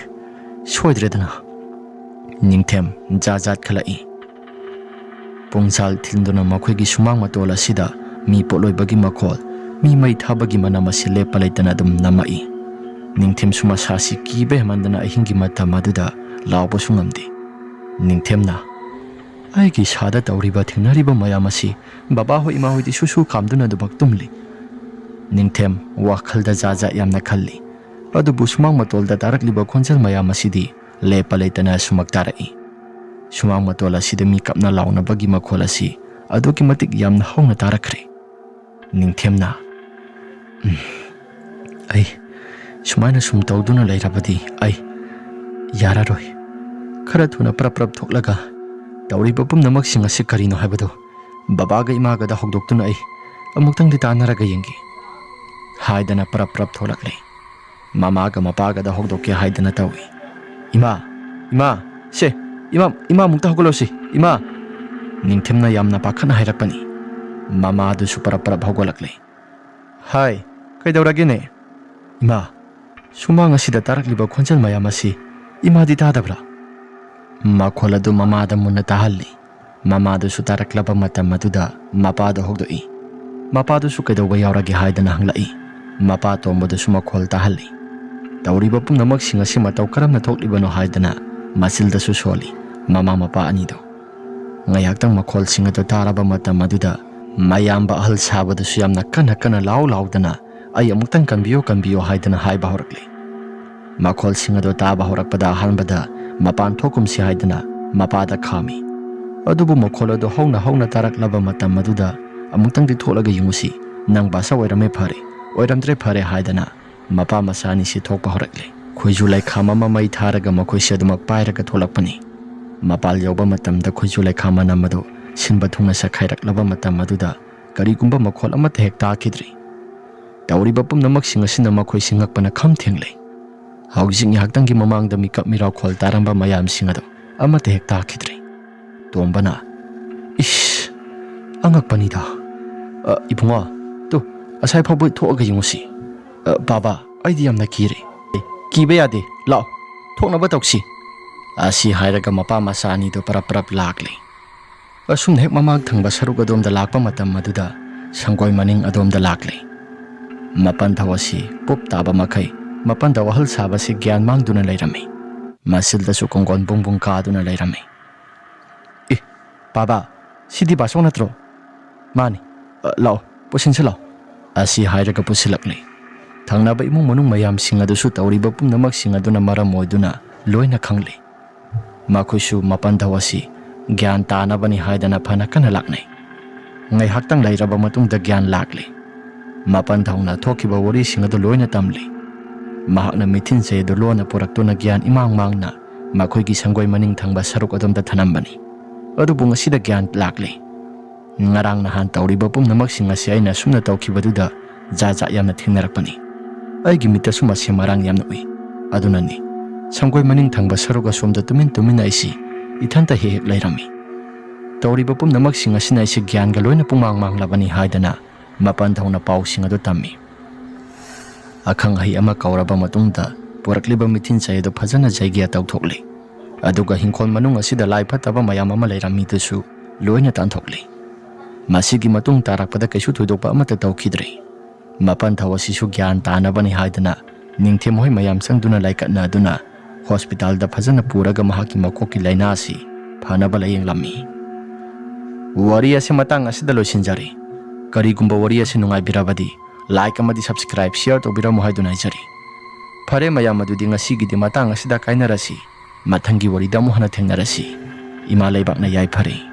ꯁꯣꯏꯗ꯭ꯔꯦꯗꯅ꯫" ꯅꯤꯡꯊꯦꯝ ꯖꯥꯠ ꯖꯥꯠ ꯈꯜꯂꯛꯏ꯫ ꯄꯨꯡꯖꯥꯜ ꯊꯤꯟꯗꯨꯅ ꯃꯈꯣꯏꯒꯤ ꯁꯨꯃꯥꯡ ꯃꯇꯣꯜ ꯑꯁꯤꯗ ꯃꯤ ꯄꯣꯠꯂꯣꯏꯕꯒꯤ ꯃꯈꯣꯜ, ꯃꯤ ꯃꯩ ꯊꯥꯕꯒꯤ ꯃꯅꯝ ꯑꯁꯤ ꯂꯦꯞꯄ ꯂꯩꯇꯅ ꯑꯗꯨꯝ ꯅꯝꯃꯛꯏ꯫ ꯅꯤꯡꯊꯦꯝꯁꯨ ꯃꯁꯥꯁꯤ ꯀꯤꯕ ꯍꯦꯟꯃꯟꯗꯅ ꯑꯍꯤꯡꯒꯤ ꯃꯇꯝ ꯑꯗꯨꯗ ꯂꯥꯎꯕꯁꯨ ꯉꯝꯗꯦ꯫ ꯅꯤꯡꯊꯦꯝꯅ, "ꯑꯩꯒꯤ ꯏꯁꯥꯗ ꯇꯧꯔꯤꯕ ꯊꯦꯡꯅꯔꯤꯕ ꯃꯌꯥꯝ ꯑꯁꯤ ꯕꯕꯥꯍꯣꯏ ꯏꯃꯥꯍꯣꯏꯗꯤ ꯁꯨꯁꯨ ꯈꯥꯝꯗꯨꯅ ꯑꯗꯨꯃꯛ ꯇꯨꯝꯂꯤ꯫" ꯅꯤꯡꯊꯦꯝ ꯋꯥꯈꯜꯗ ꯖꯥꯠ ꯖꯥꯠ ꯌꯥꯝꯅ ꯈꯜꯂꯤ꯫ ꯑꯗꯨꯕꯨ ꯁꯨꯃꯥꯡ ꯃꯇꯣꯜꯗ ꯇꯥꯔꯛꯂꯤꯕ ꯈꯣꯟꯖꯦꯜ ꯃꯌꯥꯝ ꯑꯁꯤꯗꯤ ꯂꯦꯞꯄ ꯂꯩꯇꯅ ꯑꯁꯨꯃꯛ ꯇꯥꯔꯛꯏ꯫ ꯁꯨꯃꯥꯡ ꯃꯇꯣꯜ ꯑꯁꯤꯗ ꯃꯤ ꯀꯞꯅ ꯂꯥꯎꯅꯕꯒꯤ ꯃꯈꯣꯜ ꯑꯁꯤ ꯑꯗꯨꯛꯀꯤ ꯃꯇꯤꯛ ꯌꯥꯝꯅ ꯍꯧꯅ ꯇꯥꯔꯛꯈ꯭ꯔꯦ꯫ ꯅꯤꯡꯊꯦꯝꯅ, "ꯎꯝ, ꯑꯩ ꯁꯨꯃꯥꯏꯅ ꯁꯨꯝ ꯇꯧꯗꯨꯅ ꯂꯩꯔꯕꯗꯤ ꯑꯩ ꯌꯥꯔꯔꯣꯏ꯫ ꯈꯔ ꯊꯨꯅ ꯄ꯭ꯔꯞ ꯄ꯭ꯔꯞ ꯊꯣꯛꯂꯒ ꯇꯧꯔꯤꯕ ꯄꯨꯝꯅꯃꯛꯁꯤꯡ ꯑꯁꯤ ꯀꯔꯤꯅꯣ ꯍꯥꯏꯕꯗꯨ ꯕꯕꯥꯒ ꯏꯃꯥꯒꯗ ꯍꯧꯗꯣꯛꯇꯨꯅ ꯑꯩ ꯑꯃꯨꯛꯇꯪꯗꯤ ꯇꯥꯟꯅꯔꯒ ꯌꯦꯡꯒꯦ" ꯍꯥꯏꯗꯅ ꯄ꯭ꯔꯞ ꯄ꯭ꯔꯞ ꯊꯣꯛꯂꯛꯂꯦ꯫ ꯃꯃꯥꯒ ꯃꯄꯥꯒꯗ ꯍꯧꯗꯣꯛꯀꯦ ꯍꯥꯏꯗꯅ ꯇꯧꯏ꯫ "ꯏꯃꯥ, ꯏꯃꯥ, ꯁꯦ, ꯏꯃꯥ, ꯏꯃꯥ, ꯑꯃꯨꯛꯇ ꯍꯧꯒꯠꯂꯣꯁꯤ, ꯏꯃꯥ!" ꯅꯤꯡꯊꯦꯝꯅ ꯌꯥꯝꯅ ꯄꯥꯈꯠꯅ ꯍꯥꯏꯔꯛꯄꯅꯤ꯫ ꯃꯃꯥꯗꯨꯁꯨ ꯄꯔꯞ ꯄꯔꯞ ꯍꯧꯒꯠꯂꯛꯂꯦ꯫ "ꯍꯥꯏ, ꯀꯩꯗꯧꯔꯒꯦꯅꯦ?" "ꯏꯃꯥ, ꯁꯨꯃꯥꯡ ꯑꯁꯤꯗ ꯇꯥꯔꯛꯂꯤꯕ ꯈꯣꯟꯖꯦꯜ ꯃꯌꯥꯝ ꯑꯁꯤ ꯏꯃꯥꯗꯤ ꯇꯥꯗꯕ꯭ꯔꯥ?" ꯃꯈꯣꯜ ꯑꯗꯨ ꯃꯃꯥꯗ ꯃꯨꯟꯅ ꯇꯥꯍꯜꯂꯤ꯫ ꯃꯃꯥꯗꯨꯁꯨ ꯇꯥꯔꯛꯂꯕ ꯃꯇꯝ ꯑꯗꯨꯗ ꯃꯄꯥꯗꯨ ꯍꯧꯗꯣꯛꯏ꯫ ꯃꯄꯥꯗꯨꯁꯨ ꯀꯩꯗꯧꯕ ꯌꯥꯎꯔꯒꯦ ꯍꯥꯏꯗꯅ ꯍꯪꯂꯛꯏ꯫ ꯃꯄꯥ ꯇꯣꯝꯕꯗꯨꯁꯨ ꯃꯈꯣꯜ ꯇꯥꯍꯜꯂꯤ꯫ ꯇꯧꯔꯤꯕ ꯄꯨꯝꯅꯃꯛꯁꯤꯡ ꯑꯁꯤ ꯃꯇꯧ ꯀꯔꯝꯅ ꯊꯣꯛꯂꯤꯕꯅꯣ ꯍꯥꯏꯗꯅ ꯃꯆꯤꯜꯗꯁꯨ ꯁꯣꯜꯂꯤ ꯃꯃꯥ ꯃꯄꯥ ꯑꯅꯤꯗꯨ꯫ ꯉꯥꯏꯍꯥꯛꯇꯪ ꯃꯈꯣꯜꯁꯤꯡ ꯑꯗꯨ ꯇꯥꯔꯕ ꯃꯇꯝ ꯑꯗꯨꯗ ꯃꯌꯥꯝꯕ ꯑꯍꯜ ꯁꯥꯕꯗꯨꯁꯨ ꯌꯥꯝꯅ ꯀꯟꯅ ꯀꯟꯅ ꯂꯥꯎ ꯂꯥꯎꯗꯅ, "ꯑꯩ ꯑꯃꯨꯛꯇꯪ ꯀꯟꯕꯤꯌꯨ, ꯀꯟꯕꯤꯌꯨ" ꯍꯥꯏꯗꯅ ꯍꯥꯏꯕ ꯍꯧꯔꯛꯂꯤ꯫ ꯃꯈꯣꯜꯁꯤꯡ ꯑꯗꯨ ꯇꯥꯕ ꯍꯧꯔꯛꯄꯗ ꯑꯍꯥꯟꯕꯗ ꯃꯄꯥꯟ ꯊꯣꯛꯀꯨꯝꯁꯤ ꯍꯥꯏꯗꯅ ꯃꯄꯥꯗ ꯈꯥꯝꯃꯤ꯫ ꯑꯗꯨꯕꯨ ꯃꯈꯣꯜ ꯑꯗꯨ ꯍꯧꯅ ꯍꯧꯅ ꯇꯥꯔꯛꯂꯕ ꯃꯇꯝ ꯑꯗꯨꯗ, "ꯑꯃꯨꯛꯇꯪꯗꯤ ꯊꯣꯛꯂꯒ ꯌꯦꯡꯉꯨꯁꯤ, ꯅꯪ ꯕꯥꯁ ꯑꯣꯏꯔꯝꯃꯦ ꯐꯔꯦ, ꯑꯣꯏꯔꯝꯗ꯭ꯔꯦ ꯐꯔꯦ" ꯍꯥꯏꯗꯅ ꯃꯄꯥ ꯃꯆꯥ ꯑꯅꯤꯁꯤ ꯊꯣꯛꯄ ꯍꯧꯔꯛꯂꯦ꯫ ꯈꯣꯏꯖꯨ ꯂꯩꯈꯥꯝ ꯑꯃ ꯃꯩ ꯊꯥꯔꯒ ꯃꯈꯣꯏꯁꯦ ꯑꯗꯨꯃꯛ ꯄꯥꯏꯔꯒ ꯊꯣꯛꯂꯛꯄꯅꯤ꯫ ꯃꯄꯥꯟ ꯌꯧꯕ ꯃꯇꯝꯗ ꯈꯣꯏꯖꯨ ꯂꯩꯈꯥꯝ ꯃꯅꯝ ꯑꯗꯨ ꯁꯤꯟꯕ ꯊꯨꯡꯅ ꯁꯛꯈꯥꯏꯔꯛꯂꯕ ꯃꯇꯝ ꯑꯗꯨꯗ ꯀꯔꯤꯒꯨꯝꯕ ꯃꯈꯣꯜ ꯑꯃꯠꯇ ꯍꯦꯛ ꯇꯥꯈꯤꯗ꯭ꯔꯤ꯫ ꯇꯧꯔꯤꯕ ꯄꯨꯝꯅꯃꯛꯁꯤꯡ ꯑꯁꯤꯅ ꯃꯈꯣꯏꯁꯤ ꯉꯛꯄꯅ ꯈꯝ ꯊꯦꯡꯂꯦ꯫ ꯍꯧꯖꯤꯛ ꯉꯥꯏꯍꯥꯛꯇꯪꯒꯤ ꯃꯃꯥꯡꯗ ꯃꯤꯀꯞ ꯃꯤꯔꯥꯎꯈꯣꯜ ꯇꯥꯔꯝꯕ ꯃꯌꯥꯝꯁꯤꯡ ꯑꯗꯨ ꯑꯃꯠꯇ ꯍꯦꯛ ꯇꯥꯈꯤꯗ꯭ꯔꯦ꯫ ꯇꯣꯝꯕꯅ, "ꯏꯁ, ꯑꯉꯛꯄꯅꯤꯗ꯫ ꯑ, ꯏꯕꯨꯡꯉꯣ, ꯇꯨ, ꯑꯁꯥꯏ ꯐꯥꯎꯕ ꯊꯣꯛꯑꯒ ꯌꯦꯡꯉꯨꯁꯤ꯫ ꯑ, ꯕꯥꯕꯥ, ꯑꯩꯗꯤ ꯌꯥꯝꯅ ꯀꯤꯔꯦ꯫" "ꯑꯦ, ꯀꯤꯕ ꯌꯥꯗꯦ, ꯂꯥꯛꯑꯣ, ꯊꯣꯛꯅꯕ ꯇꯧꯁꯤ꯫" ꯑꯁꯤ ꯍꯥꯏꯔꯒ ꯃꯄꯥ ꯃꯆꯥ ꯑꯅꯤꯗꯨ ꯄꯔꯞ ꯄꯔꯞ ꯂꯥꯛꯂꯦ꯫ ꯑꯁꯨꯝꯅ ꯍꯦꯛ ꯃꯃꯥꯡ ꯊꯪꯕ ꯁꯔꯨꯛ ꯑꯗꯣꯝꯗ ꯂꯥꯛꯄ ꯃꯇꯝ ꯑꯗꯨꯗ ꯁꯪꯒꯣꯏ ꯃꯅꯤꯡ ꯑꯗꯣꯝꯗ ꯂꯥꯛꯂꯦ꯫ ꯃꯄꯟꯊꯧ ꯑꯁꯤ ꯄꯨꯞ ꯇꯥꯕ ꯃꯈꯩ ꯃꯄꯟꯊꯧ ꯑꯍꯜ ꯁꯥꯕꯁꯤ ꯒ꯭ꯌꯥꯟ ꯃꯥꯡꯗꯨꯅ ꯂꯩꯔꯝꯃꯤ꯫ ꯃꯆꯤꯜꯗꯁꯨ ꯀꯣꯡꯒꯣꯟ ꯕꯨꯡ ꯕꯨꯡ ꯀꯥꯗꯨꯅ ꯂꯩꯔꯝꯃꯤ꯫ "ꯑꯦ, ꯕꯥꯕꯥ, ꯁꯤꯗꯤ ꯕꯥꯆꯧ ꯅꯠꯇ꯭ꯔꯣ?" "ꯃꯥꯅꯤ꯫ ꯑ, ꯂꯥꯛꯑꯣ, ꯄꯨꯁꯤꯟꯁꯤ ꯂꯥꯛꯑꯣ꯫" ꯑꯁꯤ ꯍꯥꯏꯔꯒ ꯄꯨꯁꯤꯜꯂꯛꯂꯦ꯫ ꯊꯪꯅꯕ ꯏꯃꯨꯡ ꯃꯅꯨꯡ ꯃꯌꯥꯝꯁꯤꯡ ꯑꯗꯨꯁꯨ ꯇꯧꯔꯤꯕ ꯄꯨꯝꯅꯃꯛꯁꯤꯡ ꯑꯗꯨꯅ ꯃꯔꯝ ꯑꯣꯏꯗꯨꯅ ꯂꯣꯏꯅ ꯈꯪꯂꯦ꯫ ꯃꯈꯣꯏꯁꯨ ꯃꯄꯟꯊꯧ ꯑꯁꯤ ꯒ꯭ꯌꯥꯟ ꯇꯥꯅꯕꯅꯤ ꯍꯥꯏꯗꯅ ꯐꯅ ꯀꯟꯅ ꯂꯥꯛꯅꯩ꯫ ꯉꯥꯏꯍꯥꯛꯇꯪ ꯂꯩꯔꯕ ꯃꯇꯨꯡꯗ ꯒ꯭ꯌꯥꯟ ꯂꯥꯛꯂꯦ꯫ ꯃꯄꯟꯊꯧꯅ ꯊꯣꯛꯈꯤꯕ ꯋꯥꯔꯤꯁꯤꯡ ꯑꯗꯨ ꯂꯣꯏꯅ ꯇꯝꯂꯦ꯫ ꯃꯍꯥꯛꯅ ꯃꯤꯊꯤꯟ ꯆꯩ ꯑꯗꯨ ꯂꯣꯟꯅ ꯄꯨꯔꯛꯇꯨꯅ ꯒ꯭ꯌꯥꯟ ꯏꯃꯥꯡ ꯃꯥꯡꯅ ꯃꯈꯣꯏꯒꯤ ꯁꯪꯒꯣꯏ ꯃꯅꯤꯡ ꯊꯪꯕ ꯁꯔꯨꯛ ꯑꯗꯣꯝꯗ ꯊꯅꯝꯕꯅꯤ꯫ ꯑꯗꯨꯕꯨ ꯉꯁꯤꯗ ꯒ꯭ꯌꯥꯟ ꯂꯥꯛꯂꯦ꯫ ꯉꯔꯥꯡ ꯅꯍꯥꯟ ꯇꯧꯔꯤꯕ ꯄꯨꯝꯅꯃꯛꯁꯤꯡ ꯑꯁꯤ ꯑꯩꯅ ꯑꯁꯨꯝꯅ ꯇꯧꯈꯤꯕꯗꯨꯗ ꯖꯥꯠ ꯖꯥꯠ ꯌꯥꯝꯅ ꯊꯦꯡꯅꯔꯛꯄꯅꯤ꯫ ꯑꯩꯒꯤ ꯃꯤꯠꯇꯁꯨ ꯃꯁꯤ ꯃꯔꯥꯡ ꯌꯥꯝꯅ ꯎꯏ꯫ ꯑꯗꯨꯅꯅꯤ ꯁꯪꯒꯣꯏ ꯃꯅꯤꯡ ꯊꯪꯕ ꯁꯔꯨꯛ ꯑꯁꯣꯝꯗ ꯇꯨꯃꯤꯟ ꯇꯨꯃꯤꯟꯅ ꯑꯩꯁꯤ ꯏꯊꯟꯇ ꯍꯦꯛ ꯍꯦꯛ ꯂꯩꯔꯝꯃꯤ꯫ ꯇꯧꯔꯤꯕ ꯄꯨꯝꯅꯃꯛꯁꯤꯡ ꯑꯁꯤꯅ ꯑꯩꯁꯦ ꯒ꯭ꯌꯥꯟꯒ ꯂꯣꯏꯅ ꯄꯨꯡꯃꯥꯡ ꯃꯥꯡꯂꯕꯅꯤ ꯍꯥꯏꯗꯅ ꯃꯄꯟꯊꯧꯅ ꯄꯥꯎꯁꯤꯡ ꯑꯗꯨ ꯇꯝꯃꯤ꯫ ꯑꯈꯪ ꯑꯍꯩ ꯑꯃ ꯀꯧꯔꯕ ꯃꯇꯨꯡꯗ ꯄꯨꯔꯛꯂꯤꯕ ꯃꯤꯊꯤꯟ ꯆꯩ ꯑꯗꯨ ꯐꯖꯅ ꯖꯩꯒ꯭ꯌꯥ ꯇꯧꯊꯣꯛꯂꯤ꯫ ꯑꯗꯨꯒ ꯍꯤꯡꯈꯣꯜ ꯃꯅꯨꯡ ꯑꯁꯤꯗ ꯂꯥꯏ ꯐꯠꯇꯕ ꯃꯌꯥꯝ ꯑꯃ ꯂꯩꯔꯝꯃꯤꯗꯨꯁꯨ ꯂꯣꯏꯅ ꯇꯥꯟꯊꯣꯛꯂꯤ꯫ ꯃꯁꯤꯒꯤ ꯃꯇꯨꯡ ꯇꯥꯔꯛꯄꯗ ꯀꯩꯁꯨ ꯊꯣꯏꯗꯣꯛꯄ ꯑꯃꯠꯇ ꯇꯧꯈꯤꯗ꯭ꯔꯦ꯫ ꯃꯄꯟꯊꯧ ꯑꯁꯤꯁꯨ ꯒ꯭ꯌꯥꯟ ꯇꯥꯅꯕꯅꯤ ꯍꯥꯏꯗꯨꯅ ꯅꯤꯡꯊꯦꯝ ꯍꯣꯏ ꯃꯌꯥꯝ ꯆꯪꯗꯨꯅ ꯂꯥꯏꯀꯠꯅꯗꯨꯅ ꯍꯣꯁꯄꯤꯇꯥꯜꯗ ꯐꯖꯅ ꯄꯨꯔꯒ ꯃꯍꯥꯛꯀꯤ ꯃꯀꯣꯛꯀꯤ ꯂꯥꯏꯅꯥ ꯑꯁꯤ ꯐꯅꯕ ꯂꯥꯌꯦꯡꯂꯝꯃꯤ꯫ ꯋꯥꯔꯤ ꯑꯁꯤ ꯃꯇꯥꯡ ꯑꯁꯤꯗ ꯂꯣꯏꯁꯤꯟꯖꯔꯦ꯫ ꯀꯔꯤꯒꯨꯝꯕ ꯋꯥꯔꯤ ꯑꯁꯤ ꯅꯨꯡꯉꯥꯏꯕꯤꯔꯕꯗꯤ like ꯑꯃꯗꯤ subscribe, share ꯇꯧꯕꯤꯔꯝꯃꯨ ꯍꯥꯏꯗꯨꯅ ꯍꯥꯏꯖꯔꯤ꯫ ꯐꯔꯦ ꯃꯌꯥꯝ, ꯑꯗꯨꯗꯤ ꯉꯁꯤꯒꯤꯗꯤ ꯃꯇꯥꯡ ꯑꯁꯤꯗ ꯀꯥꯏꯅꯔꯁꯤ꯫ ꯃꯊꯪꯒꯤ ꯋꯥꯔꯤꯗ ꯑꯃꯨꯛ ꯍꯟꯅ ꯊꯦꯡꯅꯔꯁꯤ꯫ ꯏꯃꯥ ꯂꯩꯕꯥꯛꯅ ꯌꯥꯏꯐꯔꯦ꯫